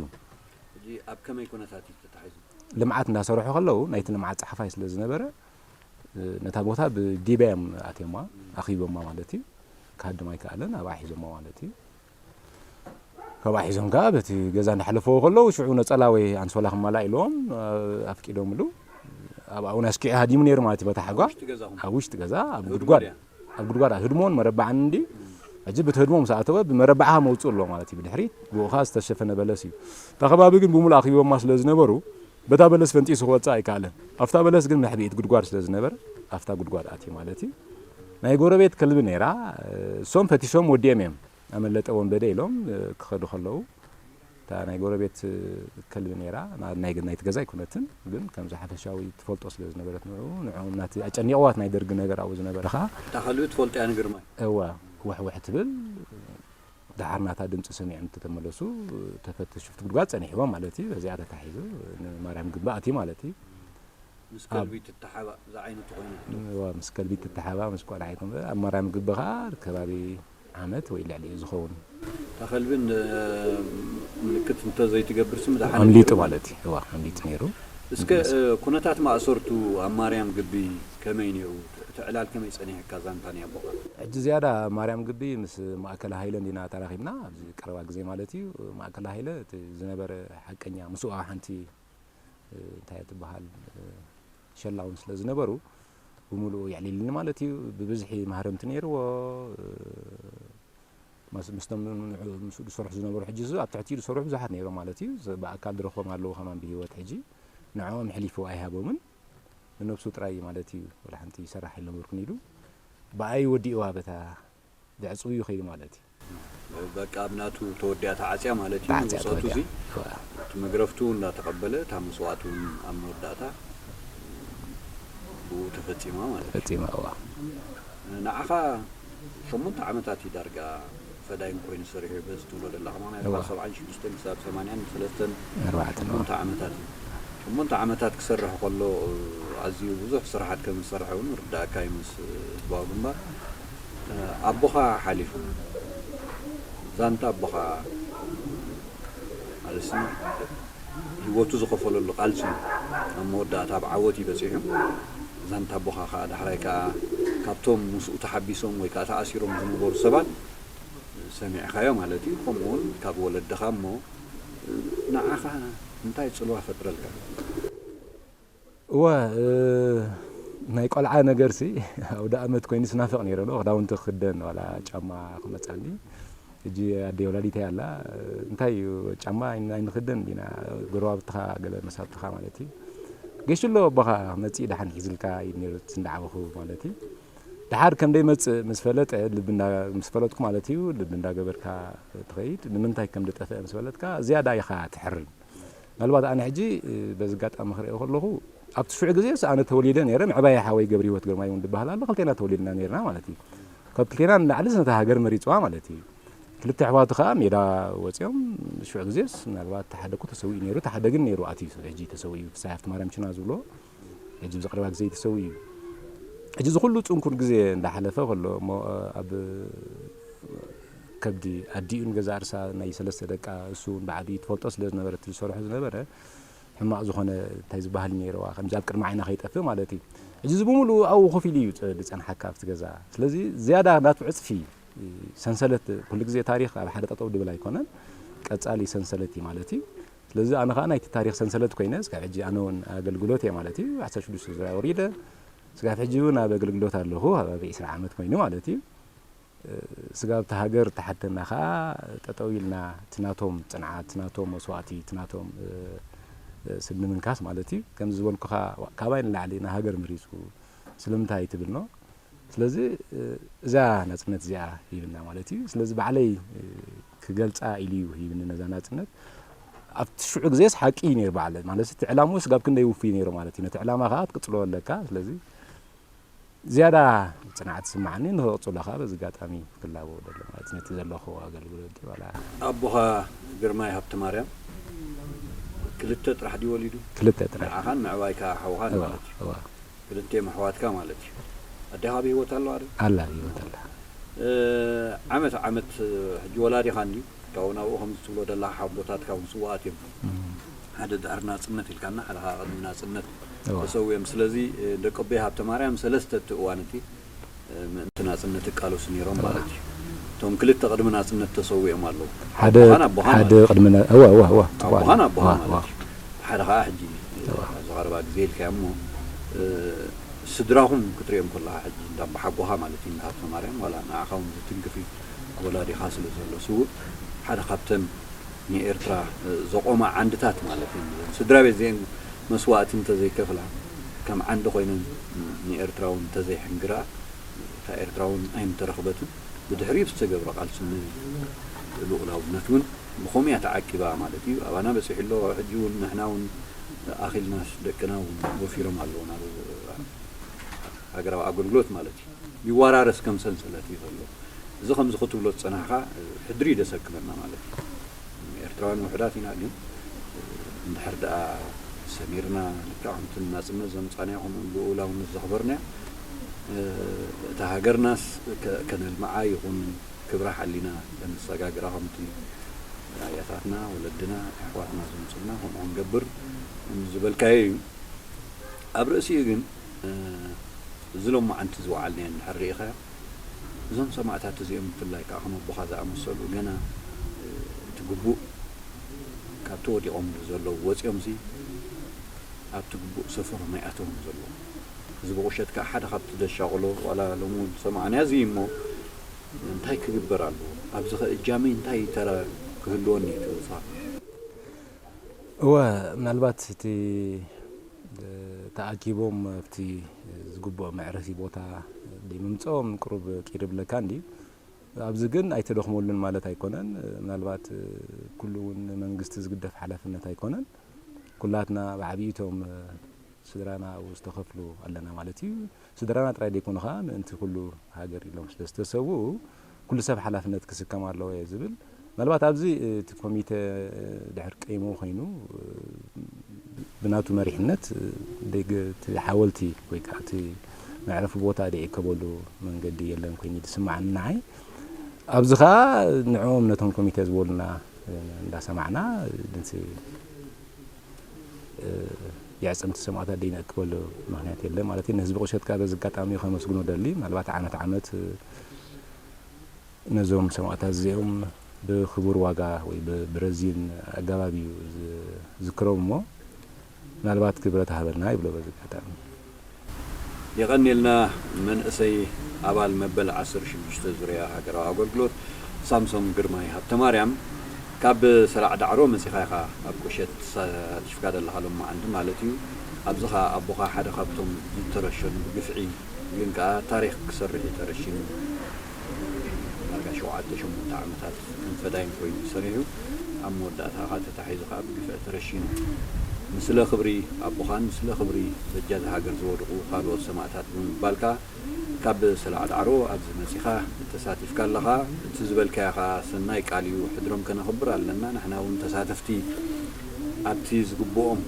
ሕጂ ኣብ ከመይ ኩነታት እዩ ተታሒዙ? ልምዓት እንዳሰርሑ ከለዉ ናይቲ ልምዓት ጸሓፋይ ስለ ዝነበረ እ፣ ነታ ቦታ ብዲብያ እዮም ኣትዮማ፣ ኣኺቦማ ማለት እዩ። ክሃድም ኣይከኣለን፣ ኣብኣ ሒዞሞ ማለት እዩ። ካብኣ ሒዞም ከኣ በቲ ገዛ እንዳሕለፈዎ ከለዉ ሽዑ ነጸላ ወይ ኣንሶላ ክማላእ ኢልዎም እ፣ ኣፍቂዶምሉ። ኣብኣ እውን ኣስኪዑ ሃዲሙ ነይሩ ማለት እዩ። በታ ሓጓ ውሽጢ ገዛኹም? ኣብ ውሽጢ ገዛ ኣብ ህድሞ ጉድጓድ ድያ? ኣብ ጉድጓድ ህድሞን መረባዕን እንዲ ሕጂ ብቲ ህድሞ ምስ ኣተወ ብመረባዕኻ መውፅእ ኣሎ ማለት እዩ። ብድሕሪት ብኡ ከዓ ዝተሸፈነ በለስ እዩ። እታ ከባቢ ግን ብምሉእ ኣኺቦማ ስለ ዝነበሩ በታ በለስ ፈንጢሱ ክወፅእ ኣይከኣለን። ኣብታ በለስ ግን መሕብኢት ጉድጓድ ስለ ዝነበረ ኣብታ ጉድጓድ ኣትዩ ማለት እዩ። ናይ ጎረቤት ከልቢ ነይራ። እሶም ፈቲሾም ወዲኦም እዮም። ኣመለጠ ወንበደ ኢሎም ክኸዱ ከለዉ እታ ናይ ጎረቤት ከልቢ ነይራ። ና-፣ ናይ፣ ናይቲ ገዛ ኣይኮነትን፣ ግን ከምዚ ሓፈሻዊ ትፈልጦ ስለ ዝነበረት ንዕኡ፣ ንዕኦም ናቲ ኣጨኒቕዋት ናይ ደርጊ ነገር ኣብኡ ዝነበረ ኸኣ እታ ከልቢ ትፈልጦ እያ ንግርማይ? እወ፣ ውሕ ውሕ ትብል። ደሓር ናታ ድምፂ ሰሚዖም እንተተመለሱ ተፈትሹ፣ ኣብቲ ጉድጓድ ጸኒሕዎም ማለት እዩ። በዚኣ ተታሒዙ ንማርያም ግንቢ ኣትዩ ማለት እዩ። ምስ ከልቢ ትተሓባእ ዝዓይነቱ ኮይኑ። እዋ፣ ምስ ከልቢ ትተሓባእ፣ ምስ ቆልዓ ይኹን ኣብ ማርያም ግቢ ኸኣ ከባቢ ዓመት ወይ ልዕሊኡ ዝኸውን። እታ ከልቢ ን-፣ ምልክት እንተዘይትገብር ስም ደሓን ኣምሊጡ ነይሩ። ማለት እዩ። እዋ፣ ኣምሊጡ ነይሩ። እስከ እ፣ ኩነታት ማእሰርቱ ኣብ ማርያም ግቢ ከመይ ነይሩ? እቲ ዕላል ከመይ ጸኒሕካ ዛንታ ናይ ኣቦኻ? ሕጂ ዝያዳ ማርያም ግቢ ምስ ማእከል ሃይለ እንዲና ተራኺብና፣ ኣብዚ ቀረባ ግዜ ማለት እዩ። ማእከል ሃይለ እቲ ዝነበረ ሓቀኛ ምስኡ ኣብ ሓንቲ እ፣ እንታይ እያ ትበሃል፣ እ፣ ሸላ እውን ስለ ዝነበሩ ብምሉኡ የዕሊልኒ ማለት እዩ። ብብዝሒ ማህረምቲ ነይርዎ። እ፣ መስ-፣ ምስቶም ንዑ-፣ ምስኡ ዝሰርሑ ዝነበሩ ሕጂ እዚ ኣብ ትሕቲኡ ዝሰርሑ ብዙሓት ነይሮም ማለት እዩ። ዝ-፣ ብኣካል ዝረኽቦም ኣለዉ ከማን ብህይወት ሕጂ። ንዕኦም ሕሊፉ ኣይሃቦምን። ንነብሱ ጥራይ ማለት እዩ። ወላ ሓንቲ ይሰርሕ ኣይነበርኩን ኢሉ ብኣይ ወዲእዋ በታ ዘዕጽው እዩ ከይዱ ማለት እዩ። በቃ ኣብ ናቱ ተወዲኣ ተዓጽያ ማለት እዩ። ተዓጽያ መስዋእቱ ተወዲኣ። እዚ እዋ። እቲ መግረፍቱ እንዳተቐበለ እታ መስዋእቱ እውን ኣብ መወዳእታ ብኡ ተፈጺማ ማለት እዩ። ፈጺማ፣ እዋ። ንዓኻ ሸሞንተ ዓመታት እዩ ዳርጋ ፈዳይን ኮይኑ ሰሪሑ በዚ ትብሎ ዘለኻ ማለት እዋ። ካብ ሰብዓን ሽዱሽተን ክሳብ ሰማንያን ሰለስተን ኣርባዕተን፣ እዋ። ሸሞንተ ዓመታት እዩ። ሸሞንተ ዓመታት ክሰርሕ ከሎ ኣዝዩ ብዙሕ ስራሓት ከም ዝሰርሐ እውን ርዳእካ እዩ ምስ ህዝባዊ ግንባር። ኣቦኻ ሓሊፉ ዛንታ ኣቦኻ ማለትሲ ህይወቱ ዝኸፈለሉ ቃልሲ እዩ። ኣብ መወዳእታ ኣብ ዓወት እዩ በጺሑ። ዛንታ ኣቦኻ ከዓ ዳሕራይ ከዓ ካብቶም ምስኡ ተሓቢሶም ወይ ከዓ ተኣሲሮም ዝነበሩ ሰባት ሰሚዕኻዮ ማለት እዩ። ከምኡ እውን ካብ ወለድኻ እሞ ንዓኻ እንታይ ጽልዋ ፈጥረልካ? እወ፣ እ፣ ናይ ቆልዓ ነገርሲ ኣውደ ኣመት ኮይኑ ስናፍቕ ነይረ ዶ፣ ክዳውንቲ ክኽደን፣ ዋላ ጫማ ክመጻኒ። ሕጂ ኣደይ ወላዲተይ ኣላ፣ እንታይ እዩ ጫማ ኣይን-፣ ኣይንኽደን ዲና፣ ጎረባብትኻ ገለ መሳብትኻ ማለት እዩ። ገሽሎ ኣቦኻ መጺእ ደሓን ሒዝልካ እዩ ነይሩ፣ እንዳዓበኹ ማለት እዩ። ድሓር ከም ደይመጽእ ምስ ፈለጠ፣ ልቢ እንዳ-፣ ምስ ፈለጥኩ ማለት እዩ፣ ልቢ እንዳገበርካ ትኸይድ። ንምንታይ ከም ዝጠፍአ ምስ ፈለጥካ፣ ዝያዳ ኢኻ ትሕርን። ምናልባት ኣነ ሕጂ፣ እ፣ በዚ ኣጋጣሚ ክሪኦ ከለኹ፣ ኣብቲ ሽዑ ግዜስ ኣነ ተወሊደ ነይረ፣ ምዕባየ ሓወይ ገብረህይወት ግርማይ እውን ዝበሃል ኣሎ፣ ክልቴና ተወሊድና ነይርና ማለት እዩ። ካብ ክልቴና ንላዕሊ ነታ ሃገር መሪጽዋ ማለት እዩ። ክልተ ኣሕዋቱ ከኣ ሜዳ ወጺኦም፣ ሽዑ ግዜስ ምናልባት እቲ ሓደ እኮ ተሰዊኡ ነይሩ፣ እቲ ሓደ ግን ነይሩ ኣትዩ፣ ሕጂ ተሰዊኡ፣ ፍስሃ ሃብተማርያም ችና ዝብሎ፣ ሕጂ ብዚ ቀረባ ግዜ ተሰዊኡ እዩ። ሕጂ እዚ ኩሉ ጽንኩር ግዜ እንዳሓለፈ ከሎ እሞ፣ ኣብ ከብዲ ኣዲኡን ገዛ ርእሳ ናይ ሰለስተ ደቃ እሱ እውን ብዓቢኡ ትፈልጦ ስለ ዝነበረ፣ እቲ ዝሰርሖ ዝነበረ ሕማቕ ዝኾነ እንታይ ዝበሃል ነይርዋ፣ ከምዚ ኣብ ቅድሚ ዓይና ከይጠፍእ ማለት እዩ። ሕጂ እዚ ብምሉኡ ኣብኡ ኮፍ ኢሉ እዩ ጸ-፣ ዝጸንሓካ ኣብቲ ገዛ። ስለዚ ዝያዳ ናቱ ዕጽፊ ሰንሰለት፣ ኩሉ ግዜ ታሪኽ ኣብ ሓደ ጠጠው ድብል ኣይኮነን፣ ቀጻሊ ሰንሰለት እዩ ማለት እዩ። ስለዚ ኣነ ኸኣ ናይቲ ታሪኽ ሰንሰለት ኮይነ፣ እስካብ ሕጂ ኣነ እውን ኣገልግሎት እየ ማለት እዩ። ዓሰርተ ሽዱሽተ ዙርያ ወሪደ፣ እስካብ ሕጂ እውን ኣብ ኣገልግሎት ኣለኹ፣ ኣብ ዕስራ ዓመት ኮይኑ ማለት እዩ። ስጋብ እታ ሃገር ተሓተና ኸኣ ጠጠው ኢልና፣ እቲ ናቶም ጽንዓት፣ እቲ ናቶም መስዋእቲ፣ እቲ ናቶም፣ እ፣ እ፣ ስብ ንምንካስ ማለት እዩ። ከምዚ ዝበልኩኻ፣ ካባይ ንላዕሊ ንሃገር መሪጹ፣ ስለምንታይ ትብል ነው። ስለዚ፣ እ፣ እዛ ናጽነት እዚኣ ሂብና ማለት እዩ። ስለዚ ባዕለይ፣ እ፣ ክገልጻ ኢሉ እዩ ሂብኒ ነዛ ናጽነት። ኣብቲ ሽዑ ግዜስ ሓቂ እዩ ነይሩ ባዕለ-፣ ማለት እቲ ዕላምኡ ስጋብ ክንደይ ውፉይ ነይሩ ማለት እዩ። ነቲ ዕላማ ኸኣ ክትቅጽሎ ኣለካ። ስለዚ ዝያዳ ጽንዓት ዝስምዓኒ ንኽቕጽሎ ኸኣ በዚ ኣጋጣሚ ክላቦ ደሎ ማለት ነቲ ዘለኹዎ ኣገልግሎት ድዩ ዋላ ኣቦኻ ግርማይ ሃብተማርያም ክልተ ጥራሕ ድዩ ወሊዱ? ክልተ ጥራሕ። ንዓኻን ምዕባይካ ሓውኻን እዋ፣ ማለት እዩ። እዋ። ክልቲኦም ኣሕዋትካ ማለት እዩ። ኣዴኻ ብህይወት ኣለዋ ዶ? ኣላ፣ ብህይወት ኣላ። እ፣ ዓመት ዓመት ሕጂ ወላዲኻ እንድዩ ካብኡ ናብኡ ከምዚ ትብሎ ደላ ሓቦታትካ እውን ስውኣት እዮም። እም። ሓደ ድሕሪ ናጽነት ኢልካና፣ ሓደ ኸኣ ቅድሚ ናጽነት እዋ። ተሰዊኦም። ስለዚ፣ እ፣ ደቂ ኣቦይ ሃብተ ማርያም ሰለስተ እቲ እዋን እቲ፣ እ፣ ምእንቲ ናጽነት ይቃለሱ ነይሮም እዋ። ማለት እዩ። እቶም ክልተ ቅድሚ ናጽነት ተሰዊኦም ኣለዉ። ሓደ፣ ኣቦኻን ኣቦኻ ሓደ ማለት እዩ። ቅድሚ ና-፣ እዋ፣ እዋ፣ እዋ፣ ጽቡቕ ኣቦኻን ኣሎ። ኣቦኻ እዋ፣ ማለት እዋ። እዩ። ሓደ ኸኣ ሕጂ፣ እ፣ እዋ። ኣብዚ ቀረባ ግዜ ኢልካዮ እሞ፣ እ፣ ስድራኹም ክትሪኦም ከለኻ ሕጂ እንዳ ኣቦሓጎኻ ማለት እዩ፣ እንዳ ሃብተ ማርያም፣ ዋላ ንዓኻ እውን ዝትንክፍ እዩ፣ ወላዲኻ ስለ ዘሎ ስዉእ፣ ሓደ ካብተን ንኤርትራ፣ እ፣ ዘቖማ ዓንድታት ማለት እዩ። እዘን ስድራ ቤት እዚአን መስዋእቲ እንተዘይከፍላ፣ ከም ዓንዲ ኮይነን ንኤርትራ እውን እንተዘይሕንግራ፣ እታ ኤርትራ እውን ኣይምተረኽበትን። ብድሕሪኡ ዝተገብረ ቃልሲ ንልኡላውነት እውን ብኸምኡ እያ ተዓቂባ ማለት እዩ። ኣባና በጺሑ ኣሎ። ሕጂ እውን ንሕና እውን ኣኺልናስ ደቅና እውን ወፊሮም ኣለዉ ናብ ሃገራዊ ኣገልግሎት ማለት እዩ። ይወራረስ ከም ሰንሰለት እዩ ዘሎ። እዚ ከምዚ ክትብሎ ዝጸናሕካ ሕድሪ እዩ ዘሰክመና ማለት እዩ። ኤርትራውያን ውሑዳት ኢና፣ ግን እንድሕር ደኣ ሰሚርና፣ ልክዕ ከምቲ ናጽነት ዘምጻናዮ፣ ከምኡ ልኡላውነት ዘኽበርናዮ፣ እታ ሃገርናስ ከ-፣ ከነልምዓ ይኹን ክብራ ሓሊና ከነሰጋግራ፣ ከምቲ ኣያታትና፣ ወለድና፣ ኣሕዋትና ዘምጹልና፣ ከምኡ ክንገብር ዝበልካዮ እዩ። ኣብ ርእሲኡ ግን፣ እ፣ እዚ ሎማዓንቲ ዝወዓልናዮ እንድሕር ርኢኻዮ፣ እዞም ሰማእታት እዚኦም ብፍላይ ከኣ ከም ኣቦኻ ዝኣመሰሉ ገና፣ እ፣ እቲ ግቡእ ካብቲ ወዲቖምሉ ዘለዉ ወጺኦምሲ ኣብቲ ግቡእ ሰፈሮም ኣይኣተዉን ዘለዉ። እዚ ብቑሸት ከኣ ሓደ ካብቲ ዘሻቕሎ ዋላ ሎሚ እውን ዝሰማዕናዮ እዚ እዩ እሞ፣ እንታይ ክግበር ኣለዎ? ኣብዚ ኸ እጃመይ እንታይ ተራ ክህልወኒ እዩ ትብል ንስኻ? እወ፣ ምናልባት እቲ፣ እ፣ ተኣኪቦም ኣብቲ ዝግብኦ መዕረፊ ቦታ ዘይምምጽኦም ቅሩብ ቂር ይብለካ እንድዩ። ኣብዚ ግን ኣይተደኽመሉን ማለት ኣይኮነን። ምናልባት፣ እ፣ ኩሉ እውን ንመንግስቲ ዝግደፍ ሓላፍነት ኣይኮነን። ኩላትና ብዓቢኡ እቶም፣ እ፣ ስድራና ኣብኡ ዝተኸፍሉ ኣለና ማለት እዩ። ስድራና ጥራይ ዘይኮኑ ኸኣ ምእንቲ ኩሉ ሃገር ኢሎም ስለ ዝተሰውኡ፣ ኩሉ ሰብ ሓላፍነት ክስከም ኣለዎ እየ ዝብል። ምናልባት ኣብዚ፣ እ፣ እቲ ኮሚተ፣ እ፣ ድሕር ቀይሙ ኮይኑ፣ እ፣ ብናቱ መሪሕነት፣ እ፣ ደግ-፣ እቲ ሓወልቲ ወይ ከኣ እቲ መዕረፊ ቦታ ደይእከበሉ መንገዲ የለን ኮይኑ እዩ ዝስምዓኒ ንዓይ። ኣብዚ ኸኣ ንዕኦም ነቶም ኮሚተ ዝበሉና፣ እ፣ እንዳሰማዕና፣ እ፣ ድንሲ እ፣ የዕጽምቲ ሰማእታት ደይነእክበሉ ምኽንያት የለን ማለት እዩ። ንህዝቢ ቁሸት ከኣ በዚ ኣጋጣሚ ከመስግኖ ደሊ፣ ምናልባት ዓመት ዓመት፣ እ፣ ነዞም ሰማእታት እዚኦም ብክቡር ዋጋ ወይ ብ-፣ ብረዚን ኣገባብ እዩ ዝ-፣ ዝዝክሮም እሞ፣ ምናልባት ክብረት ሃበልና ይብሎ በዚ ኣጋጣሚ። የቐንየልና መንእሰይ ኣባል መበል ዓሰርተ ሽዱሽተ ዙርያ ሃገራዊ ኣገልግሎት ሳምሶም ግርማይ ሃብተማርያም፣ ካብ ሰላዕ ዳዕሮ መጺኻ ኢኻ ኣብ ቁሸት ተሳቲፍካ ዘለኻ ሎማዓንቲ ማለት እዩ። ኣብዚ ኸኣ ኣቦኻ ሓደ ካብቶም ዝተረሸኑ ብግፍዒ ግን ከዓ ታሪክ ክሰርሕ እዩ ተረሺኑ። ዳርጋ ሸውዓተ ሸሞንተ ዓመታት ከም ፈዳይን ኮይኑ ሰሪሑ ኣብ መወዳእታ ከዓ ተታሒዙ ከዓ ብግፍዒ ተረሺኑ። ንስለ ክብሪ ኣቦኻን ንስለ ክብሪ በጃ እዛ ሃገር ዝወድቁ ካልኦት ሰማእታት ብምባል ከዓ ካብ ሰላዕ ዳዕሮ ኣብዚ መፂኻ ተሳቲፍካ ኣለኻ። እቲ ዝበልካዮ ከዓ ሰናይ ቃል እዩ። ሕድሮም ከነኽብር ኣለና። ንሕና እውን ተሳተፍቲ ኣብቲ ዝግብኦም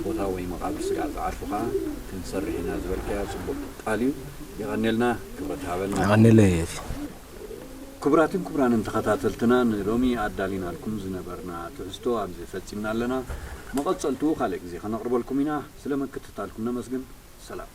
ቦታ ወይ መቓብር ስጋዕ ዝዓርፉ ከዓ ክንሰርሕ ኢና ዝበልካዮ ፅቡቅ ቃል እዩ። የቐኔልና፣ ክብረት ሃበልና። ኣቐኔለይ እቲ ክቡራትን ክቡራንን ተኸታተልትና ንሎሚ ኣዳሊናልኩም ዝነበርና ትሕዝቶ ኣብዚ ፈፂምና ኣለና። መቐፀልቱ ካልእ ግዜ ከነቕርበልኩም ኢና። ስለ ምክትታልኩም ነመስግን። ሰላም።